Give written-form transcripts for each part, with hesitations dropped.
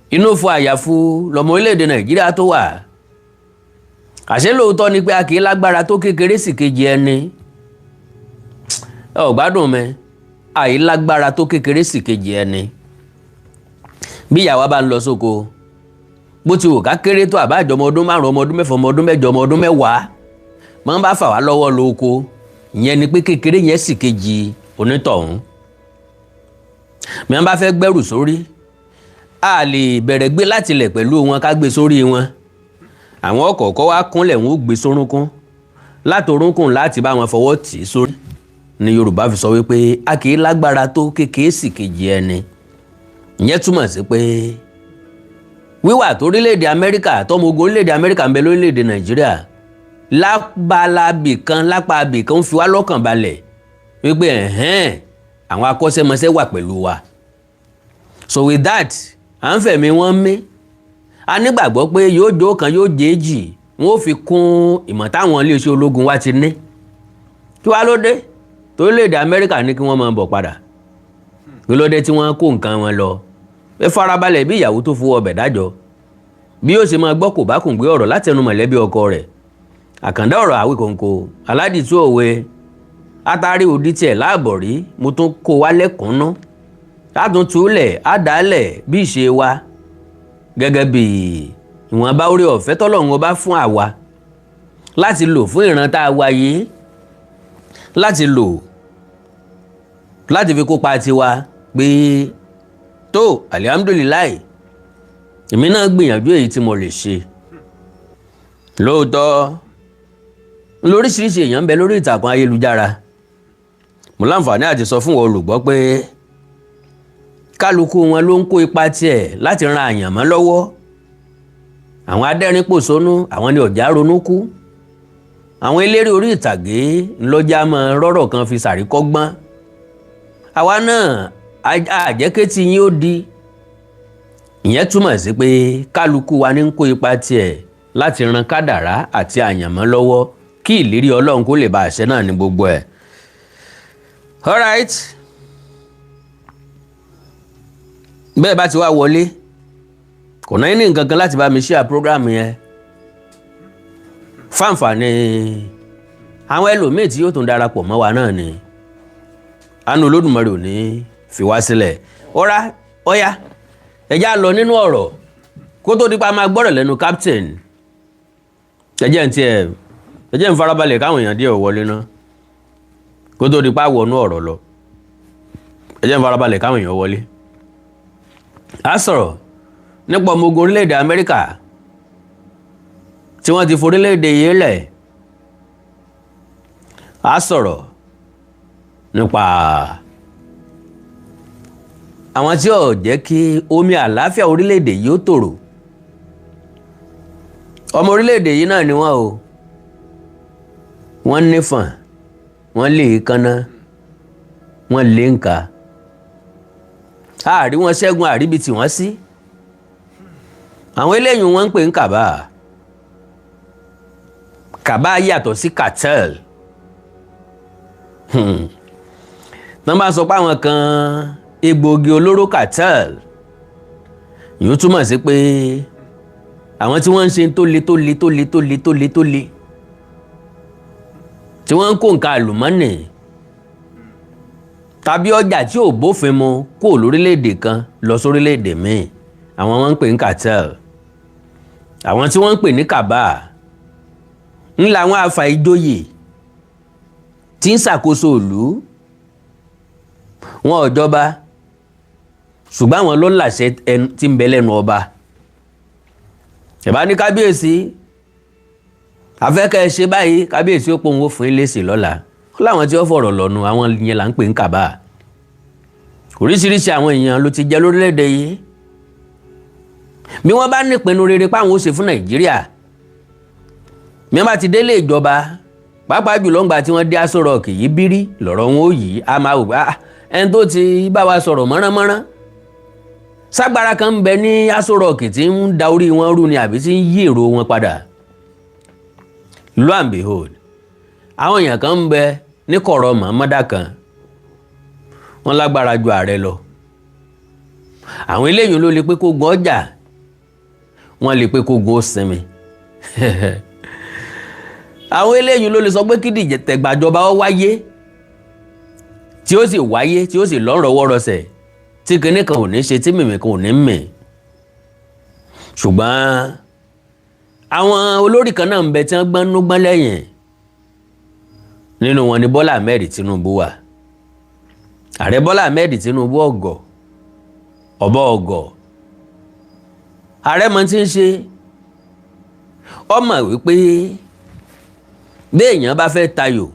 Inú fún àyàfu lọmọ orílẹ̀-èdè Nàìjíríà tó wà. Àṣé lóòótọ́ ni pé a kì í lágbára tó kékeré sì kejì ẹni. Ẹ ò gbádùn mi. Àìlágbára tó kékeré sì kejì ẹni. Bí ìyàwó bá ń lọ sóko, bó ti wò ká kéré tó, àbájọ ọmọ ọdún 5, ọmọ ọdún 6, ọmọ ọdún 8, ọmọ ọdún 10, máa ń bá fà wá lọ́wọ́ lóko, ìyẹn ni pé kékeré yẹn sì kejì onítọ̀hún. Mi bá fẹ́ gbẹ́rù sórí, a lè bẹ̀rẹ̀ gbé láti ilẹ̀ pẹ̀lú wọn ká gbé sórí wọn. Àwọn ọ̀kọ̀ọ̀kọ̀ wá kúnlẹ̀, wọn ó gbé sórúnkún, látòrúnkún láti bá wọn fọwọ́ tì í sórí. Ni Yorùbá fi sọ wípé a kì í lágbára tó kékeré sì kejì ẹni. Ìyẹn túmọ̀ sí pé wíwà torílẹ̀-èdè Amẹ́ríkà, tọmọ ogun orílẹ̀-èdè Amẹ́ríkà ń bẹ lórílẹ̀-èdè Nàìjíríà lábala bìkan, lápá bìkan, ń fi wá lọ́kàn balẹ̀ wípé ẹ̀hẹ́n, àwọn akọ́ṣẹ́mọṣẹ́ wà pẹ̀lú wa. So with that, à ń fẹ̀mí wọn mí. A nígbàgbọ́ pé yóò jó kan, yóò jẹ́jì, wọn ò fi kún ìmọ̀ táwọn iléeṣẹ́ ológun wa ti ní. Kí wàá ló dé torílẹ̀-èdè Amẹ́ríkà ní kí wọ́n máa bọ̀ padà? Kí ló dé tí wọ́n kó nǹkan wọn lọ? Ẹ farabalẹ̀ bí ìyàwó tó fowó ọbẹ̀ dájọ́, bí ó ṣe máa gbọ́ kò bá kùn gbé ọ̀rọ̀ láti ẹnu mọ̀lẹ́bí ọkọ rẹ̀. Àkàndá ọ̀rọ̀, Àwíkòǹkò aládìtú òwe atari òdi tiẹ̀ láàbọ̀ rí. Mo tún kó wa lẹ́kùnún, látún túlẹ̀ àdálẹ̀ bí ìṣe wa, gẹ́gẹ́ bí ìwọ̀nba orí ọ̀fẹ́ tọ́lọ́run ọba fún àwa láti lò fún ìran tá a wá yìí, láti lò láti fi kópa tiwa pé tó, alihamudulilayi, èmi náà gbìyànjú èyí tí mo lè ṣe. Lóòótọ́, lóríṣiríṣi èèyàn ń bẹ lórí ìtàkùn ayélujára. Mo láǹfààní àti sọ fún olùgbọ́ pé kálukú wọn ló ń kó ipa tiẹ̀ láti ran àyànmọ́ lọ́wọ́. Àwọn adẹ́rìn-pòṣónú, àwọn ni ọ̀já ronú kú. Àwọn eléré orí ìtàgé ńlọ́jà mọ́ rọ́rọ̀ kan fi sàríkọ́gbọ́n. Àwa náà àjẹkẹ́tì yín ó di. Ìyẹn túmọ̀ sí pé kálukú wa ní ń kó ipa tiẹ̀ láti ran kádàrá àti àyànmọ́ lọ́wọ́, kí ìlérí Ọlọ́run kó lè bá àṣẹ náà ní gbogbo ẹ̀. Alright, bẹ́ẹ̀ bá ti wá wọlé, kò náà ní nǹkan kan láti bá mi share program yẹn fáǹfààní àwọn ẹlòmíì tí yóò tún darapọ̀ mọ́ wa náà ni. Àánú Olódùmarè ò ní fi wá sílẹ̀. Ọ̀rá ọ̀yá, ẹ̀já lọ nínú ọ̀rọ̀ kó tó dípa máa gbọ́rọ̀ lẹ́nu captain. Ẹ̀jẹ̀ ń tiẹ̀, ẹ̀jẹ̀ ń farabalẹ̀ káwọn èèyàn díẹ̀ wọlé náà kó tó dípa wọnú ọ̀rọ̀ lọ. Ẹ̀jẹ̀ ń farabalẹ̀ káwọn èèyàn wọlé. A sọ̀rọ̀ nípa ọmọ ogun orílẹ̀-èdè Amẹ́ríkà tí wọ́n ti forílẹ̀-èdè yìí lẹ̀. A sọ̀rọ̀ nípa àwọn tí ò jẹ́ kí omi àlàáfíà orílẹ̀-èdè yìí ó tòrò. Ọmọ orílẹ̀-èdè yìí náà ni wọ́n o. Wọ́n nífọ̀n, wọ́n lè kánná, wọ́n lè ń ka àárí wọn ṣẹ́gun àríbi tí wọ́n sí. Àwọn eléyìí wọ́n ń pè ní cabal. Cabal yàtọ̀ sí cartel. Wọ́n bá sọ pé àwọn kan egbòogi olóró cartel, yóò túmọ̀ sí pé àwọn tí wọ́n ń ṣe tó le, tó le, tó le, tó le, tó le, tó le, tí wọ́n ń kó nǹkan àlùmọ́nì tàbí ọjà tí ò bófin mu kó lórílẹ̀‐èdè kan lọ sórílẹ̀‐èdè míì, àwọn wọ́n ń pè ní cartel. Àwọn tí wọ́n ń pè ní cabal ńlá, àwọn afàìjoyè tí ń ṣàkóso ìlú wọn ò jọba, ṣùgbọ́n àwọn ló láṣẹ tí ń bẹ lẹ́nu ọba. Ìbá ní kábíyèsí, afẹ́kẹ́ ṣe báyìí, kábíyèsí ó pòun ó fún ilé sí lọ́la. Ó láwọn tí ó fọ̀rọ̀ lọ́nu, àwọn yẹn là ń pè ní cabal. Oríṣiríṣi àwọn èèyàn ló ti jẹ lórílẹ̀‐èdè yìí. Bí wọ́n bá nípinnu rere páwọn ó ṣe fún Nàìjíríà, bí wọ́n bá ti délé ìjọba, pàápàá jùlọ ńgbà tí wọ́n dé Aso Rock yìí, bírí lọ̀rọ̀ wọn ó yìí. A máa wò pé ẹni tó ti bá wa sọ̀rọ̀ mọ́ránmọ́rán, ságbára kan ń bẹ ní Aso Rock tí ń da orí wọn rú ni àbí tí ń yí èrò wọn padà? Lo and behold, àwọn èèyàn kan ń bẹ ní kọ̀rọ̀ mọ̀mọ́dá kan, wọ́n lágbára ju ààrẹ lọ. Àwọn eléyìí ló lè pé kó gbọ́n ọjà. Wọ́n lè pé kógun ó sinmi. Àwọn eléyìí ló lè sọ pé kí dìtẹ̀gbàjọba ó wáyé, tí ó sì wáyé, tí ó sì lọ́rọ̀wọ́rọsẹ̀, tí kinní kan ò ní ṣe, tí mìmì kan ò ní mì. Ṣùgbọ́n àwọn olórí kan náà ń bẹ tí wọ́n gbọ́n nú gbọ́n lẹ́yìn. Nínú wọn ni Bọ́lá Ahmed Tinubu wà. Ààrẹ Bọ́lá Ahmed Tinubu, ọ̀gọ̀ ọ̀bọ ọ̀gọ̀ ààrẹ mọ tí ń ṣe. Ọmọ wípé béèyàn bá fẹ́ tayò,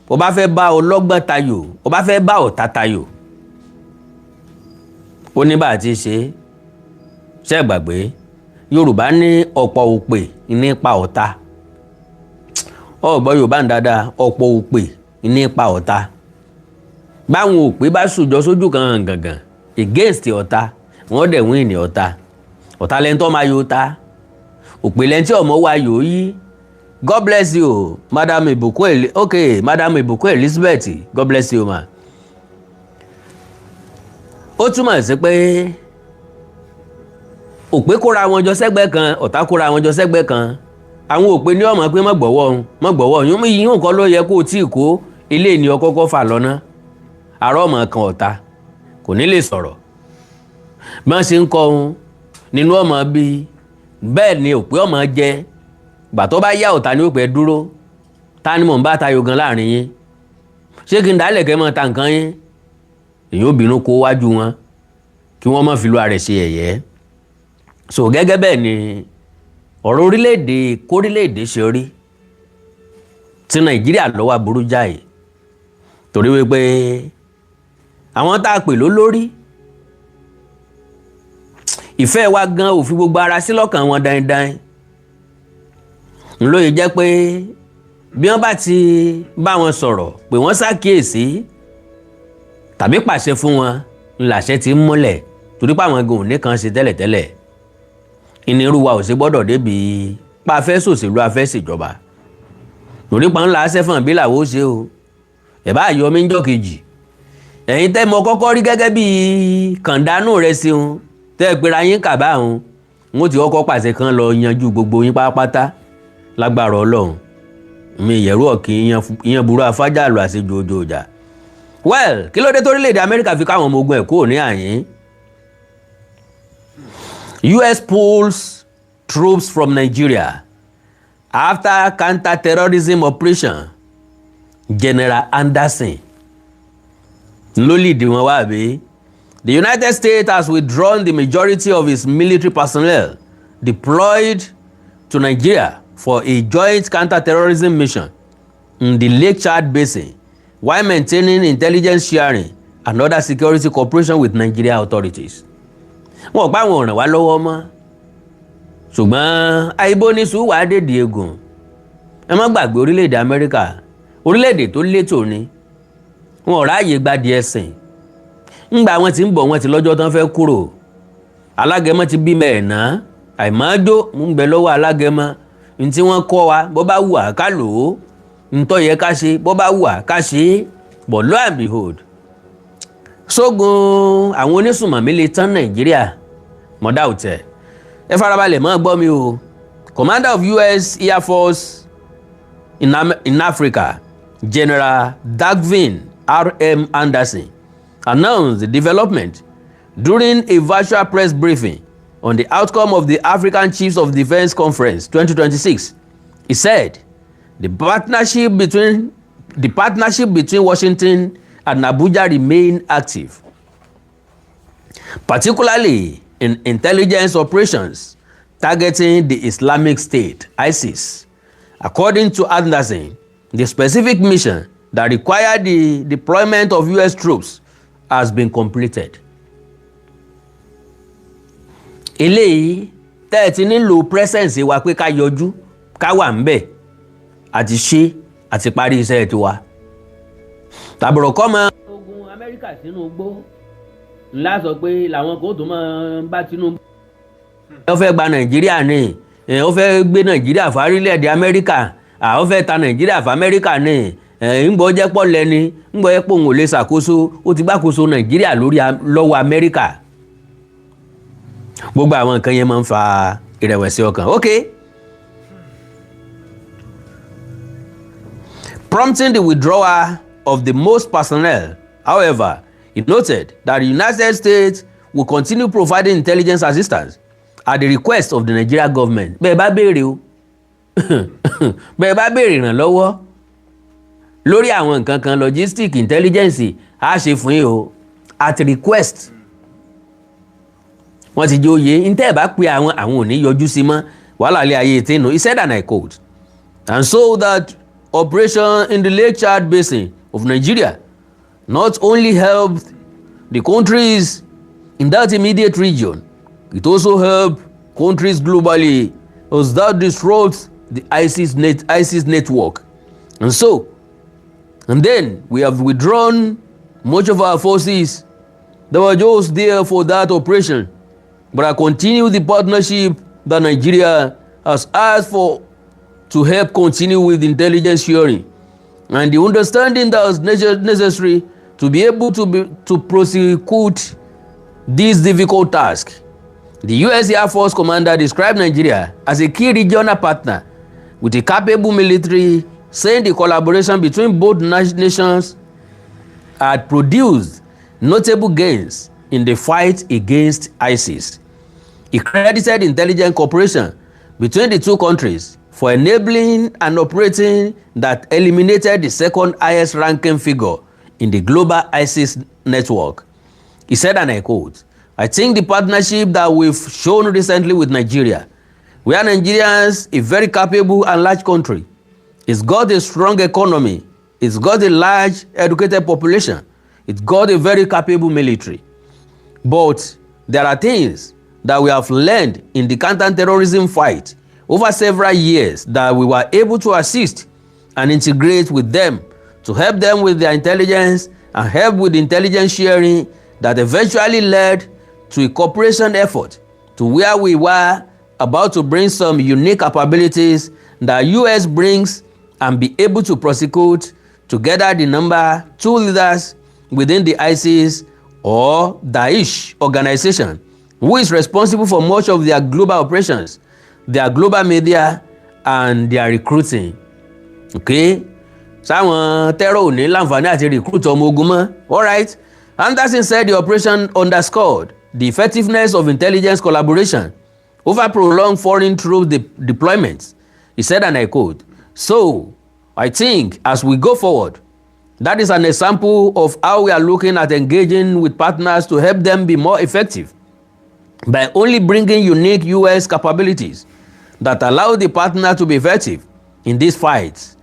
ó bá fẹ́ bá ọlọ́gbọ́n tayò, ó bá fẹ́ bá ọ̀tá tayò, ó ní bá a ti ṣe. Ṣe é gbàgbé, Yorùbá ní ọ̀pọ̀ òpè nípa ọ̀tá. Ọ̀gbọ́n Yorùbá ń dáadáa, ọ̀pọ̀ òpè nípa ọ̀tá. Báwọn òpè bá sùjọ sójú kan gàngàn against ọ̀tá, wọ́n dẹ̀ win ní ọ̀tá. Ọ̀tá lẹ́ni tó máa yóò ta, òpè lẹ́ni tí ọmọ wa yóò yí. God bless you, Madam Ibukun. Okay, Madam Ibukun Elizabeth, God bless you, ma. Ó túmọ̀ sí pé òpè kóra wọn jọ sẹ́gbẹ́ kan, ọ̀tá kóra wọn jọ sẹ́gbẹ́ kan. Àwọn òpè ní ọmọ pé má gbọ́wọ́ òun, má gbọ́wọ́ òun yìí, nǹkan ló yẹ kó o tí ì kó ilé ní ọkọ́kọ́ fà lọ́nà. Àárọ̀ ọmọ kan, ọ̀tá kò ní lè sọ̀rọ̀. Bí wọ́n ṣe ń kọ́ òun nínú ọmọ bíi bẹ́ẹ̀ ni òpè ọmọ jẹ. Gbà tó bá yá, ọ̀tá ní òpè dúró. Ta ni mò ń bá tayò gan láàrin yín? Ṣé kí n dálẹ̀ kẹ́ mọ́ ta nǹkan yín? Èyí ò bínú kó wájú wọn kí wọ́n má fi lu ara rẹ̀ ṣe yẹ̀yẹ́. So gẹ́gẹ́ bẹ́ẹ̀ ni ọ̀rọ̀ orílẹ̀-èdè kórílẹ̀-èdè ṣe rí. Ti Nàìjíríà ló wá burú jáì, torí wípé àwọn tá a pè lólórí, ìfẹ́ wa gan ò fi gbogbo ara sí lọ́kàn wọn dandan. Ńlóye jẹ́ pé bí wọ́n bá ti bá wọn sọ̀rọ̀, pé wọ́n ṣàkíyèsí tàbí pàṣẹ fún wọn, ńláṣẹ ti ń múlẹ̀, torí pé àwọn gan ò ní kan ṣe tẹ́lẹ̀tẹ́lẹ̀. Ìnirú wa ò sí gbọ́dọ̀ débi pa afẹ́ sòṣèlú, afẹ́ ṣèjọba, torí pa ńlá sẹ́fọ̀n bí làwọn ó ṣe o. Ẹ̀ bá yọ mí ń jọ́ kejì, ẹ̀yin tẹ́ mọ kọ́kọ́ rí gẹ́gẹ́ bí kàndánù rẹ̀ ṣeun, tẹ́ ẹ pera yín kàbá òun, n ó ti kọ́kọ́ pàṣẹ kan lọ yanjú gbogbo yín pátápátá lágbára Ọlọ́run mi. Ìyẹ̀rú ọ̀kì ìyẹn burú afájàlù àṣejù ojú ọjà. Well, kí ló dé torílẹ̀-èdè Amẹ́ríkà fi káwọn ọmọ ogun ẹ̀ kúrò ní àyín? US pulls troops from Nigeria after counter-terrorism operation. General Anderson ló lead wọn wá bí. The United States has withdrawn the majority of its military personnel deployed to Nigeria for a joint counter-terrorism mission in the Lake Chad Basin, while maintaining intelligence sharing and other security cooperation with Nigeria authorities. Wọn ò pa àwọn ọ̀ràn wá lọ́wọ́ mọ́, ṣùgbọ́n àìbóníṣu wàá dèdè egun. Ẹ má gbàgbé, orílẹ̀-èdè Amẹ́ríkà, orílẹ̀-èdè tó létò ni. Wọn ò ráàyè gbadìí ẹ̀sìn. Ńgbà wọn ti ń bọ̀, wọn ti lọ́jọ́ tán fẹ́ kúrò. Alágẹmọ ti bímọ ẹ̀ ná, àìmọ́jó ń bẹ lọ́wọ́ alágẹmọ. Ní tí wọ́n kọ́ wa, bó bá wù á ká lò ó, ntọ́ yẹ ká ṣe, bó bá wù á ká ṣe é. But lo and behold, sógun àwọn onísùnmọ̀mí lè tán Nàìjíríà mọ̀dá òtẹ̀. Ẹ farabalẹ̀ mọ́ gbọ́ mi o. Commander of US Air Force in Africa, General Dagvin R.M. Anderson, announced the development during a virtual press briefing on the outcome of the African Chiefs of Defence Conference 2026. He said the partnership between Washington and Abuja remain active, particularly in intelligence operations targeting the Islamic State, ISIS. According to Anderson, the specific mission that required the deployment of US troops has been completed. Eléyìí tẹ́ ẹ ti nílò presence wa pé ká yọjú, ká wà ń bẹ̀, àti ṣe àti parí iṣẹ́ tiwa. Tàbùrọ̀ kọ́ mọ. Ogun Amẹ́ríkà sínú igbó ńlá sọ pé làwọn kò tó máa ń bá Tinubu. Ó fẹ́ gba Nàìjíríà ni, ó fẹ́ gbé Nàìjíríà fárílẹ̀-èdè Amẹ́ríkà, ó fẹ́ ta Nàìjíríà fún Amẹ́ríkà ni. Ńgbọ́ jẹ́ pọ̀ lẹ́ni, ńgbọ́ jẹ́ pé òun ò lè ṣàkóso, ó ti gbàkóso Nàìjíríà lórí lọ́wọ́ Amẹ́ríkà. Gbogbo àwọn nǹkan yẹn máa ń fa Ìrẹ̀wẹ̀sì ọkàn. Okay. Prompting the withdrawal of the most personnel. However, he noted that the United States will continue providing intelligence assistance at the request of the Nigeria government. Bẹ́ẹ̀ bá béèrè o, bẹ́ẹ̀ bá béèrè ìrànlọ́wọ́ lórí àwọn nǹkan kan, logistic, intelligence, á ṣe fún yín o, at request. Wọ́n ti jẹ́ oyè ntẹ́ ẹ̀ bá pe àwọn ò ní yọjú sí mọ́. Wàhálà ilé ayé tí nù. He said, and I quote, "And so that operation in the Lake Chad Basin of Nigeria not only helped the countries in that immediate region, it also helped countries globally as that disrupts the ISIS network. And so, and then we have withdrawn much of our forces that were just there for that operation, but I continue the partnership that Nigeria has asked for to help continue with intelligence sharing and the understanding that is necessary to be able to prosecute this difficult task." The US Air Force commander described Nigeria as a key regional partner with a capable military, saying the collaboration between both nations had produced notable gains in the fight against ISIS. He credited intelligence cooperation between the two countries for enabling and operating that eliminated the second highest ranking figure in the global ISIS network. He said, and I quote, "I think the partnership that we've shown recently with Nigeria, where Nigerians, a very capable and large country, it's got a strong economy, it's got a large educated population, it's got a very capable military. But there are things that we have learned in the counter-terrorism fight over several years that we were able to assist and integrate with them to help them with their intelligence and help with intelligence sharing that eventually led to a cooperation effort to where we were about to bring some unique capabilities that US brings and be able to prosecute together the number two leaders within the ISIS or Daesh organization, who is responsible for much of their global operations, their global media and their recruiting." Okay, sáwọn terror ò ní láǹfààní àti recruit ọmọ ogun mọ́. Alright. Anderson said the operation underscored the effectiveness of intelligence collaboration over prolonged foreign troop deployments. He said, and I quote, "So I think as we go forward, that is an example of how we are looking at engaging with partners to help them be more effective by only bringing unique US capabilities that allow the partner to be effective in these fights."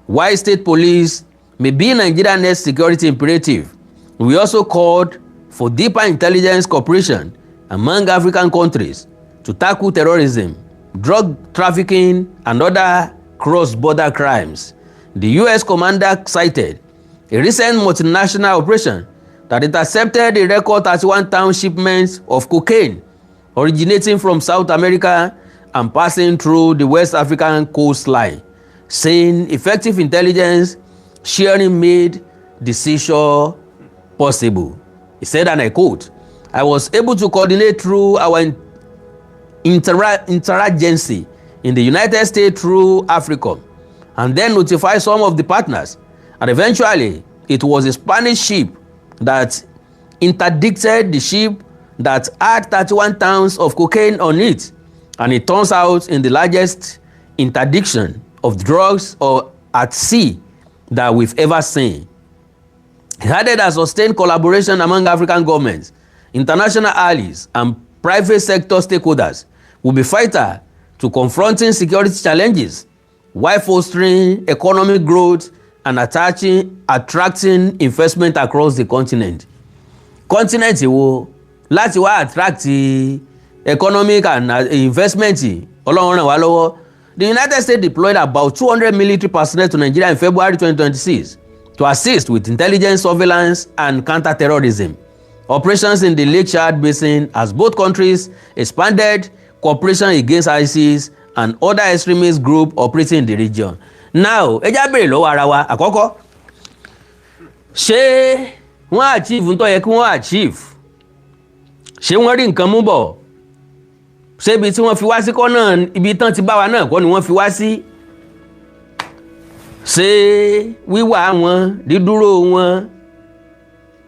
While state police may be Nigeria's next security imperative, we also called for deeper intelligence cooperation among African countries to tackle terrorism, drug trafficking, and other cross-border crimes. The US commander cited a recent multinational operation that intercepted a record 31-ton shipment of cocaine originating from South America and passing through the West African coastline, saying effective intelligence sharing made the seizure possible. He said, and I quote, "I was able to coordinate through our interagency in the United States through AFRICOM and then notify some of the partners. And eventually, it was a Spanish ship that interdicted the ship that had 31 tons of cocaine on it. And it turns out in the largest interdiction of drugs or at sea that we've ever seen." He added that sustained collaboration among African governments, international allies, and private sector stakeholders will be vital to confronting security challenges while fostering economic growth and attracting investment across the continent. Continent wo láti wá attract economic and investment? Ọlọ́run ràn wá lọ́wọ́. The United States deployed about 200 military personnel to Nigeria in February 2026 to assist with intelligence, surveillance and counter-terrorism operations in the Lake Chad Basin as both countries expanded cooperation against ISIS and other extremist groups operating in the region. Now, ẹ já béèrè lọ́wọ́ ara wa. Àkọ́kọ́, ṣé wọ́n achieve ń tó yẹ kí wọ́n achieve? Ṣé wọ́n rí nǹkan mú bọ̀? Ṣébi tí wọ́n fi wá sí kọ́ náà, ibi tán ti bá wa náà kọ́ ni wọ́n fi wá sí? Ṣé wíwà wọn, dídúró wọn,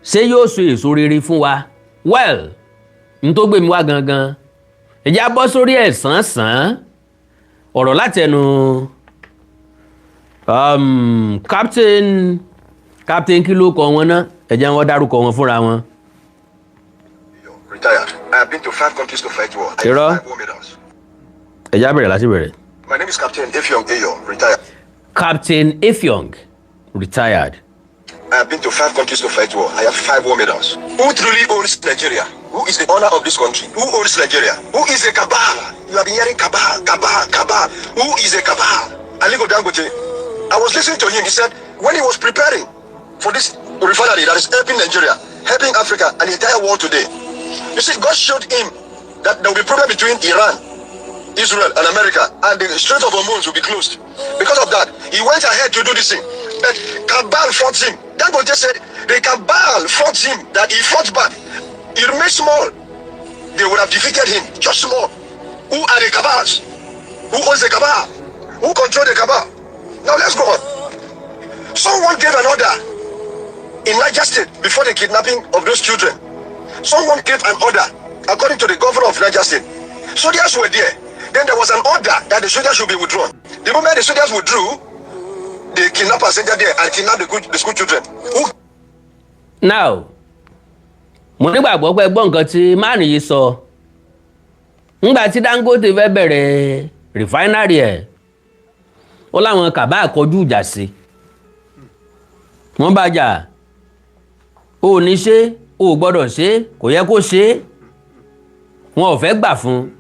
ṣé yóò so èso rere fún wa? Well, n tó gbé mi wá gangan, ẹ jẹ́ á bọ́ sórí ẹ̀ sàn-án. Ọ̀rọ̀ láti ẹnu captain, kí ló kọ wọn ná? Ẹ jẹ́ wọn dárúkọ wọn fúnra wọn. Retired. I have been to five countries to fight war. I have Irọ́. five war medals. Ẹ jẹ́ á bẹ̀rẹ̀ láti bẹ̀rẹ̀. My name is Captain Effiong Eyo, retired. Captain Effiong, retired. I have been to five countries to fight war. I have five war medals. Who truly owns Nigeria? Who is the owner of this country? Who owns Nigeria? Who is a cabal? You have been hearing cabal, cabal, cabal. Who is a cabal? Aliko Dangote. I was listening to him. He said when he was preparing for this refinery that is helping Nigeria, helping Africa and the entire world today. You see, God showed him that there will be problem between Iran, Israel and America, and the Strait of Hormuz will be closed. Because of that, he went ahead to do this thing. But cabal fought him. Dangote said the cabal fought him, that he fought back. He remained small. They would have defeated him, just small. Who are the cabals? Who owns the cabal? Who control the cabal? Now let's go on. Someone gave an order in Niger State before the kidnapping of those children. Someone gave an order, according to the governor of Niger State. Soldiers were there. Then there was an order that the soldiers should be withdrawn. The moment the soldiers withdrew, the kidnappers entered there and kidnapped the school children. Who Now, mo nígbàgbọ́ pé gbọ́ nǹkan tí máàlù yìí sọ. Ńgbà tí Dangote fẹ́ bẹ̀rẹ̀ refinery ẹ̀, ó láwọn cabal kọjú ìjà sí, wọ́n bá jà, ó ní ṣe ó gbọ́dọ̀ ṣe, kò yẹ kó ṣe. Wọn ò fẹ́ gbà fún un.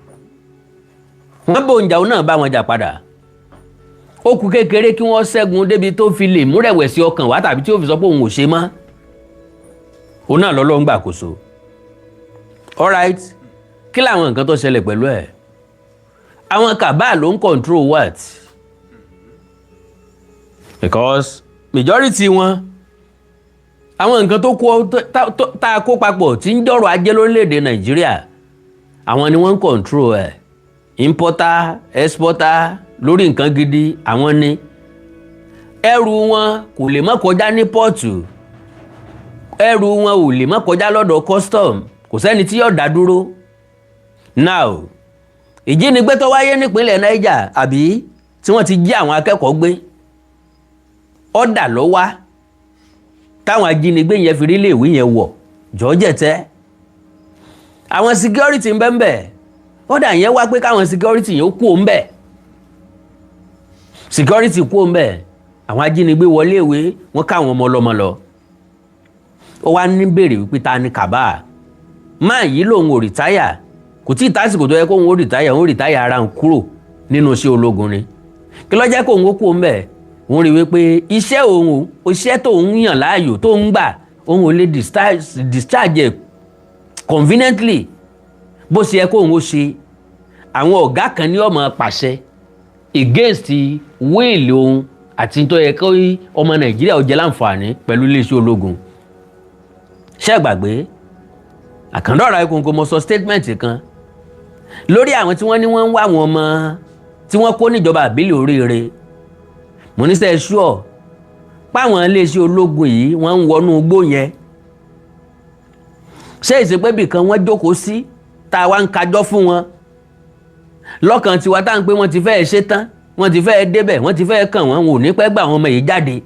Wọ́n bò ń jà, òun náà bá wọn jà padà. Ó kù kékeré kí wọ́n ṣẹ́gun débi tó fi lè mú rẹ̀wẹ̀sì ọkàn wá tàbí tí ó fi sọ pé òun ò ṣe mọ́. Òun náà lọ́lọ́ ń gbàkóso. Alright, kí làwọn nǹkan tó ṣẹlẹ̀ pẹ̀lú ẹ̀? Àwọn cabal ló ń control what? Because majority wọn, àwọn nǹkan tó kó tá a kó papọ̀ tí ń dọ̀rọ̀ ajé lórílẹ̀‐èdè Nàìjíríà, àwọn ni wọ́n ń control ẹ̀. Importer, exporter lórí nǹkan gidi, àwọn ni. Ẹrù wọn kò lè má kọjá ní port, ẹrù wọn ò lè má kọjá lọ́dọ̀ custom, kò sẹ́ni tí yóò dá dúró. Now, ìjínigbé tó wáyé nípínlẹ̀ Niger, àbí tí wọ́n ti jí àwọn akẹ́kọ̀ọ́ gbé, ọ̀dà ló wá táwọn ajínigbé yẹn fi rí iléèwé yẹn wọ̀ jọ́jẹ̀tẹ́. Àwọn security ń bẹ́ ń bẹ̀. Ọ̀dà yẹn wá pé káwọn security yẹn ó kú òun bẹ̀. Security kú òun bẹ̀, àwọn ajínigbé wọlé ìwé, wọ́n káwọn ọmọ ọlọ́mọ lọ. Ó wá ní béèrè wípé ta ni cabal? Máa yìí lòun ò retire, kò tí ì tásìkò tó yẹ kóun ó retire. Òun retire ara òun kúrò nínú iṣẹ́ ológun ni. Kí ló jẹ́ kóun ó kú òun bẹ̀? Òun rí wípé iṣẹ́ òun, iṣẹ́ tóun yàn láàyò tóun gbà, òun ò lè discharge ẹ̀ conveniently bó ṣe yẹ kóun ó ṣe. Àwọn ọ̀gá kan ní ó máa pàṣẹ against will òun àti tó yẹ kó ọmọ Nàìjíríà ó jẹ láǹfààní pẹ̀lú iléeṣẹ́ ológun. Ṣé gbàgbé àkàndọ̀rọ̀ Ayíkòǹkò, mo sọ statement kan lórí àwọn tí wọ́n ní wọ́n ń wá àwọn ọmọ tí wọ́n kó níjọba àbílẹ̀ oríire. Mo ní sẹ́ ṣúọ̀ páwọn iléeṣẹ́ ológun yìí, wọ́n ń wọnú igbó yẹn. Ṣé ìsèpébì kan wọ́n jókòó sí tá a wá ń kájọ́ fún wọn lọ́kàn tiwa, tá à ń pé wọ́n ti fẹ́ẹ́ ṣe tán, wọ́n ti fẹ́ẹ́ débẹ̀, wọ́n ti fẹ́ẹ́ kàn wọ́n, wọn ò ní pẹ́ gbà àwọn ọmọ yìí jáde?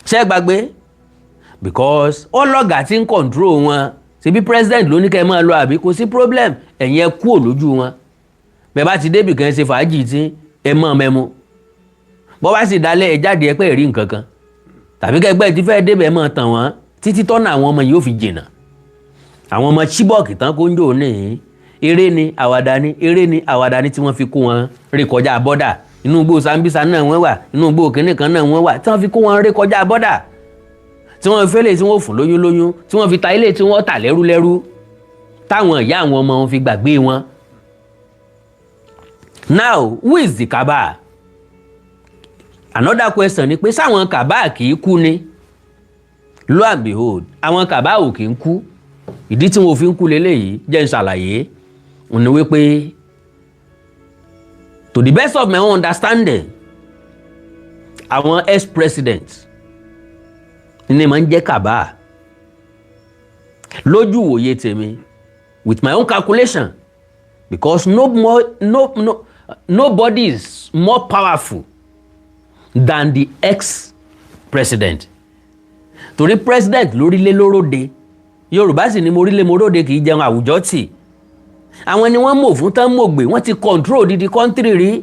Ṣé gbàgbé? Because ọlọ́gà tí ń control wọn, ṣebí president ló ní kẹ́ ẹ máa lọ, àbí kò sí problem, ẹ̀yin ẹ kúrò lójú wọn. Bẹ́ẹ̀ bá ti débì kan, ṣe fàájì tí ẹ mọ̀ mẹ́mu. Bọ́ bá sì dalẹ̀, ẹ jáde, ẹ pẹ́ rí nǹkan kan tàbí kẹgbẹ́ tí fẹ́ẹ́ débẹ̀, máa tàn wọ́n títí tọ́nà àwọn ọmọ yìí ó fi jìnnà. Àwọn ọmọ Chibok tán kó ń jò ní, eré ni, àwàdà ni, eré ni, àwàdà ni tí wọ́n fi kó wọn ré kọjá border. Inú igbó Sambisa náà wọ́n wà, inú igbó kínní kan náà wọ́n wà tí wọ́n fi kó wọn ré kọjá border, tí wọ́n fi fẹ́lẹ̀, tí wọ́n fún lóyún lóyún, tí wọ́n fi ta ilé, tí wọ́n tà lẹ́rú lẹ́rú, táwọn ìyá àwọn ọmọ wọn fi gbàgbé wọn. Now, who is the cabal? Another question ni pé sáwọn cabal kì í kú ni? Lo and behold, àwọn cabal ò kì í kú. Ìdí tí wọn ò fi ń kú leléyìí, jẹ́ n ṣàlàyé. Òun ni wípé, to the best of my own understanding, àwọn ex-president ní máa ń jẹ́ cabal lójú ìwòye tèmi, with my own calculation, because no more no no nobody is more powerful than the ex-president, torí president lórílẹ̀ lóróde. Yorùbá sì ni mo rílé mo róde kì í jẹun àwùjọ tì. Àwọn ni wọ́n mọ̀ fún tán mọ̀ gbé, wọ́n ti control odidi country rí.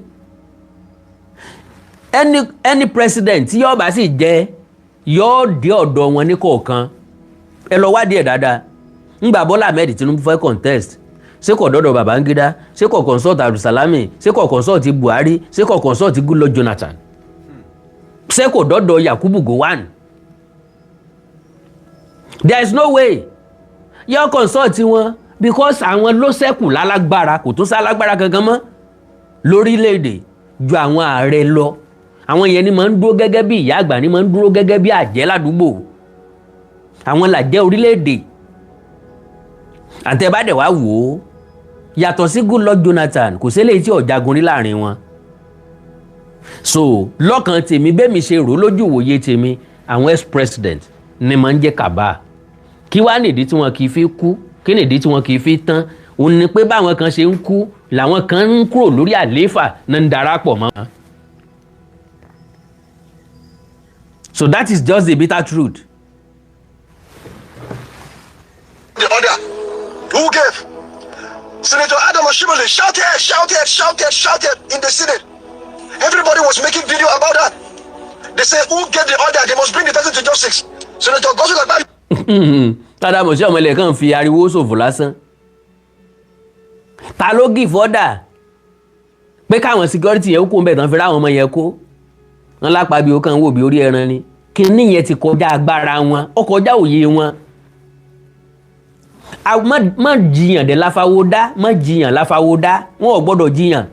Any president tí yóò bá sì jẹ, yóò dé ọ̀dọ̀ wọn ní kọ̀ọ̀kan. Ẹ lọ wádìí ẹ̀ dáadáa. Ńgbà Bọ́lá Ahmed Tinubu fẹ́ contest, ṣé kò dọ́dọ̀ Babangida? Ṣé kò consult Abdulsalami? Ṣé kò consult Buhari? Ṣé kò consult Goodluck Jonathan? Ṣé kò dọ́dọ̀ Yakubu Gowon? There is no way yóò consult wọn, because àwọn ló ṣẹ́kù lálágbára. Kò tún sálágbára kankan mọ́ lórílẹ̀‐èdè ju àwọn ààrẹ lọ. Àwọn yẹn ni máa ń dúró gẹ́gẹ́ bí ìyá àgbà, ni máa ń dúró gẹ́gẹ́ bí àjẹ́ ládùúgbò. Àwọn làjẹ́ orílẹ̀‐èdè. Àtẹ̀bádẹ̀ wá wò ó, yàtọ̀ sí Goodluck Jonathan, kò sí eléyìí tí ọ̀jagun rí láàrin wọn. So lọ́kàn tèmi, bẹ́ẹ̀ mi ṣe rò lójú ìwòye tèmi, àwọn ex-president ni máa ń jẹ́ cabal. Kí wá nìdí tí wọn kì í fi kú? Kí nìdí tí wọn kì í fi tán? Òun ni pé báwọn kan ṣe ń kú làwọn kan ń kúrò lórí àlééfà náà ń darapọ̀ mọ́. So that is just the bitter truth. The order. Who gave? Senator Adam Oshiomhole shouted, shouted, shouted, shouted in the Senate. Everybody was making video about that. They say, who gave the order? They must bring the person to justice. Senator Godswill Akpabio Adam Oshiomhole kàn fi ariwo ṣòfò lásán. Ta ló give order pé káwọn security yẹn kó ń bẹ̀ tán fi ráwọn ọmọ yẹn kó wọn lápá bí ó kàn wò bí orí ẹran ni? Kíní yẹn ti kọjá agbára wọn, ó kọjá òye wọn. Má jiyàn dẹ̀ láfáwó dá, má jiyàn láfáwó dá. Wọn ò gbọ́dọ̀ jiyàn.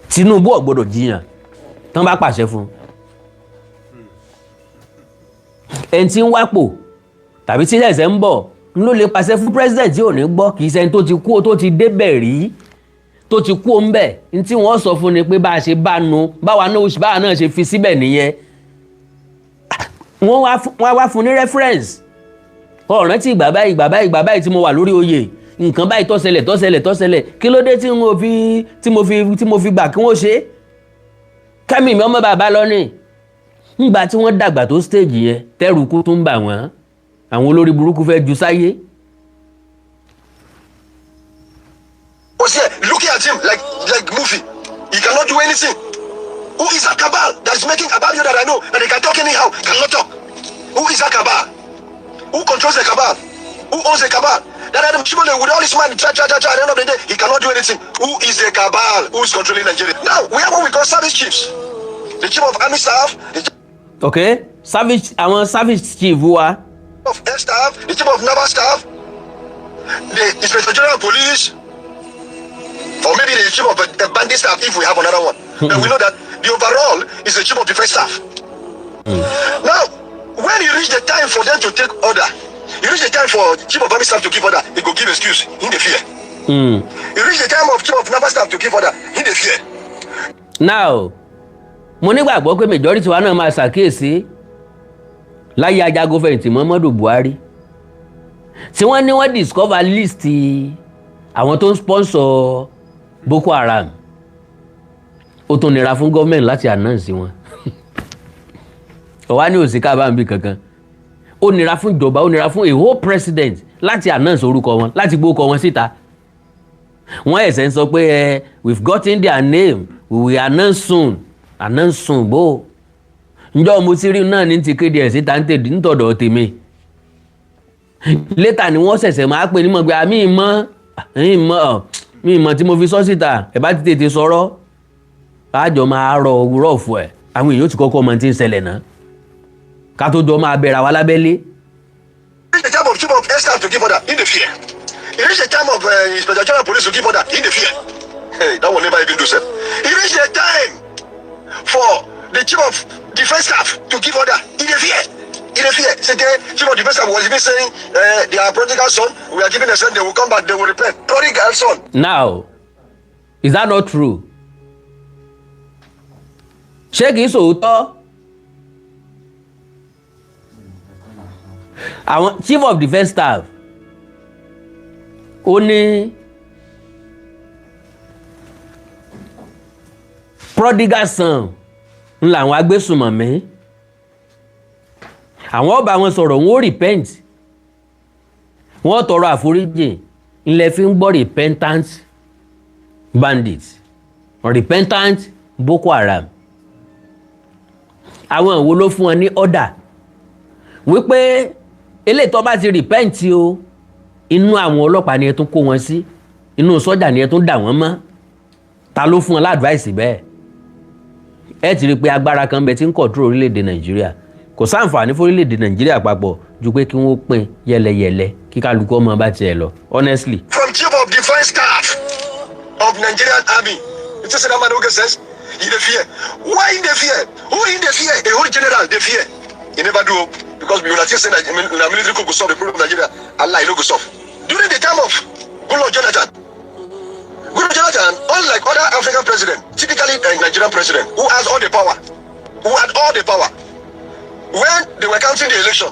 Tinubu ò gbọ́dọ̀ jiyàn tán bá pàṣẹ fún un. Ẹni tí ń wápò tàbí tí ẹsẹ̀ ń bọ̀ ló lè pàṣẹ fún president tí ò ní gbọ́. Kì í ṣẹni tó ti kú, tó ti débẹ̀ rí, tó ti kú ń bẹ̀. Ní tí wọ́n sọ fún ni pé bá a ṣe bá nu, báwa náà ṣe fi síbẹ̀ nìyẹn. Wọ́n wá fún ní reference ọ̀ràn tí ìgbà báyìí, ìgbà báyìí, ìgbà báyìí tí mo wà lórí oyè, nǹkan báyìí tó ṣẹlẹ̀, tó ṣẹlẹ̀, tó ṣẹlẹ̀. Kí ló dé tí mo fi tí mo fi tí mo fi gbà kí wọ́n ṣe é kẹ́mi mi ọmọ bàbá lọ ní ńgbà tí wọ́n dàgbà tó stage yẹn, tẹ́rù kú tún bà wọ́n, àwọn olórí burúkú fẹ́ ju sáyé. Was here looking at him like movie. He cannot do anything. Who is that cabal that is making Akpabio that I know that they can talk anyhow, cannot talk? Who is that cabal? Who controls the cabal? Who owns the cabal? That Adam Oshiomhole with all his money, try, try, try, try, at the end of the day, he cannot do anything. Who is the cabal? Who is controlling Nigeria? Now, we have what we call service chiefs. The chief of army staff, the chief Ok, service, àwọn service chief wa. of air staff, the chief of naval staff, the inspector general of police, or maybe the chief of the bandit staff if we have another one. But we know that the overall is the chief of defense staff. Now, when it reach the time for them to take order, it reach the time for chief of army staff to give order, he go give excuse, in the fear. It reach the time of chief of naval staff to give order, in the fear. Now, mo nígbàgbọ́ pé majority wa náà máa ṣàkíyèsí láyé ajagunfẹ̀yìntì Muhammadu Buhari tí wọ́n ní wọ́n discover list àwọn tó ń sponsor Boko Haram. Ó tún nira fún gọ́ọ̀mẹ̀ntì láti announce wọn. Ọ̀wá ní òsì kábàámì kankan. Ó nira fún ìjọba, ó nira fún a whole president láti announce orúkọ wọn, láti gbórúkọ wọn síta. Wọ́n ẹ̀sẹ̀ ń sọ pé ẹ, we've gotten their name, we will announce soon. Announce soon bó? Njọ́ mo ti rí náà ní ti kéde ẹ̀ síta nítọ̀dọ̀ tèmi. Later ni wọ́n ṣẹ̀ṣẹ̀ máa pè ní mọ̀ pé àmì ìmọ̀ ìmọ̀ mi ìmọ̀ tí mo fi sọ síta. Ẹ̀ bá ti tètè sọ̀rọ̀, àjọ máa rọ rọ̀fù ẹ̀. Àwọn èèyàn ti kọ́kọ́ mọ tí ń ṣẹlẹ̀ náà ká tó jọ máa bẹ̀rẹ̀ àwa lábẹ́lé. Reach the time of chief of air staff to give order, in the fear. It reach the time of inspector general of police to give order, in the fear. Hey, that one never even do sef. It reach the time for the chief of defense staff to give order, in the fear. He dey fear. Say, they, Chief of Defense Staff was even saying, they are prodigal son. We are giving a son. They will come back. They will repent. Prodigal son. Now, is that not true? Ṣé kìí sòótọ́? Àwọn Chief of Defence Staff, ó ní prodigal son ń làwọn agbésùnmọ̀mí, àwọn ọba wọn sọ̀rọ̀, wọn ó repent, wọ́n tọrọ àforíjì. Ńlẹ̀ fi ń gbọ́ repentant bandits, repentant Boko Haram. Àwọn wo ló fún wọn ní order wípé eléyìí tó bá ti repent o, inú àwọn ọlọ́pàá ni ẹ tún kó wọn sí, inú sọ́jà ni ẹ tún dà wọ́n mọ́? Ta ló fún wọn l'advice bẹ́ẹ̀? Ẹ ti rí i pé agbára kan bẹ tí ń control orílẹ̀-èdè Nàìjíríà. Kò sáǹfààní fún orílẹ̀-èdè Nàìjíríà papọ̀ ju pé kí wọ́n pín yẹlẹyẹlẹ, kí kálukú ọmọ bá tiẹ̀ lọ, honestly. From Chief of Defense Staff of Nigerian Army. You just say that man no get sense. He dey fear. Why he dey fear? Who he dey fear? A whole general dey fear. He never do o. Because we una think say na military coup go solve the problem of Nigeria. Allah, e no go solve. During the time of Goodluck Jonathan, Goodluck Jonathan, unlike other African president, typically a Nigerian president who has all the power, who had all the power, when they were counting the election,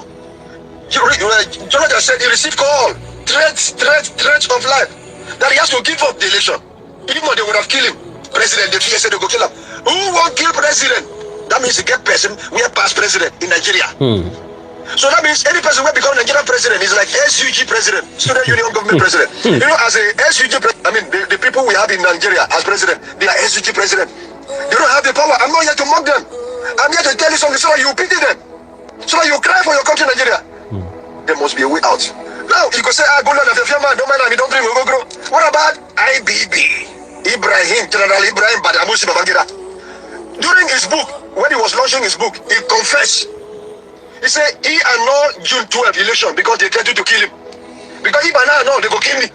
Jonathan said he received call, threats, threats, threats of life, that he has to give up the election. If not, they would have killed him. President, they fear say they go kill him. Who won't kill president? That means you get person, we have past president in Nigeria. So that means any person who become Nigerian president is like SUG president, Student Union Government president. As a SUG president, I mean, the people we have in Nigeria as president, they are SUG president. They don't have the power. I'm not here to mock them. I'm here to tell you something so that you pity them, so that you cry for your country, Nigeria. There must be a way out. Now, you could say, ah, go Lord, if you're man, don't mind, I don't drink, we go grow. What about IBB? Ibrahim, General Ibrahim Badamasi Babangida. During his book, when he was launching his book, he confessed. He said he annulled June 12 election because they threatened to kill him. Because if I now know, they go kill me.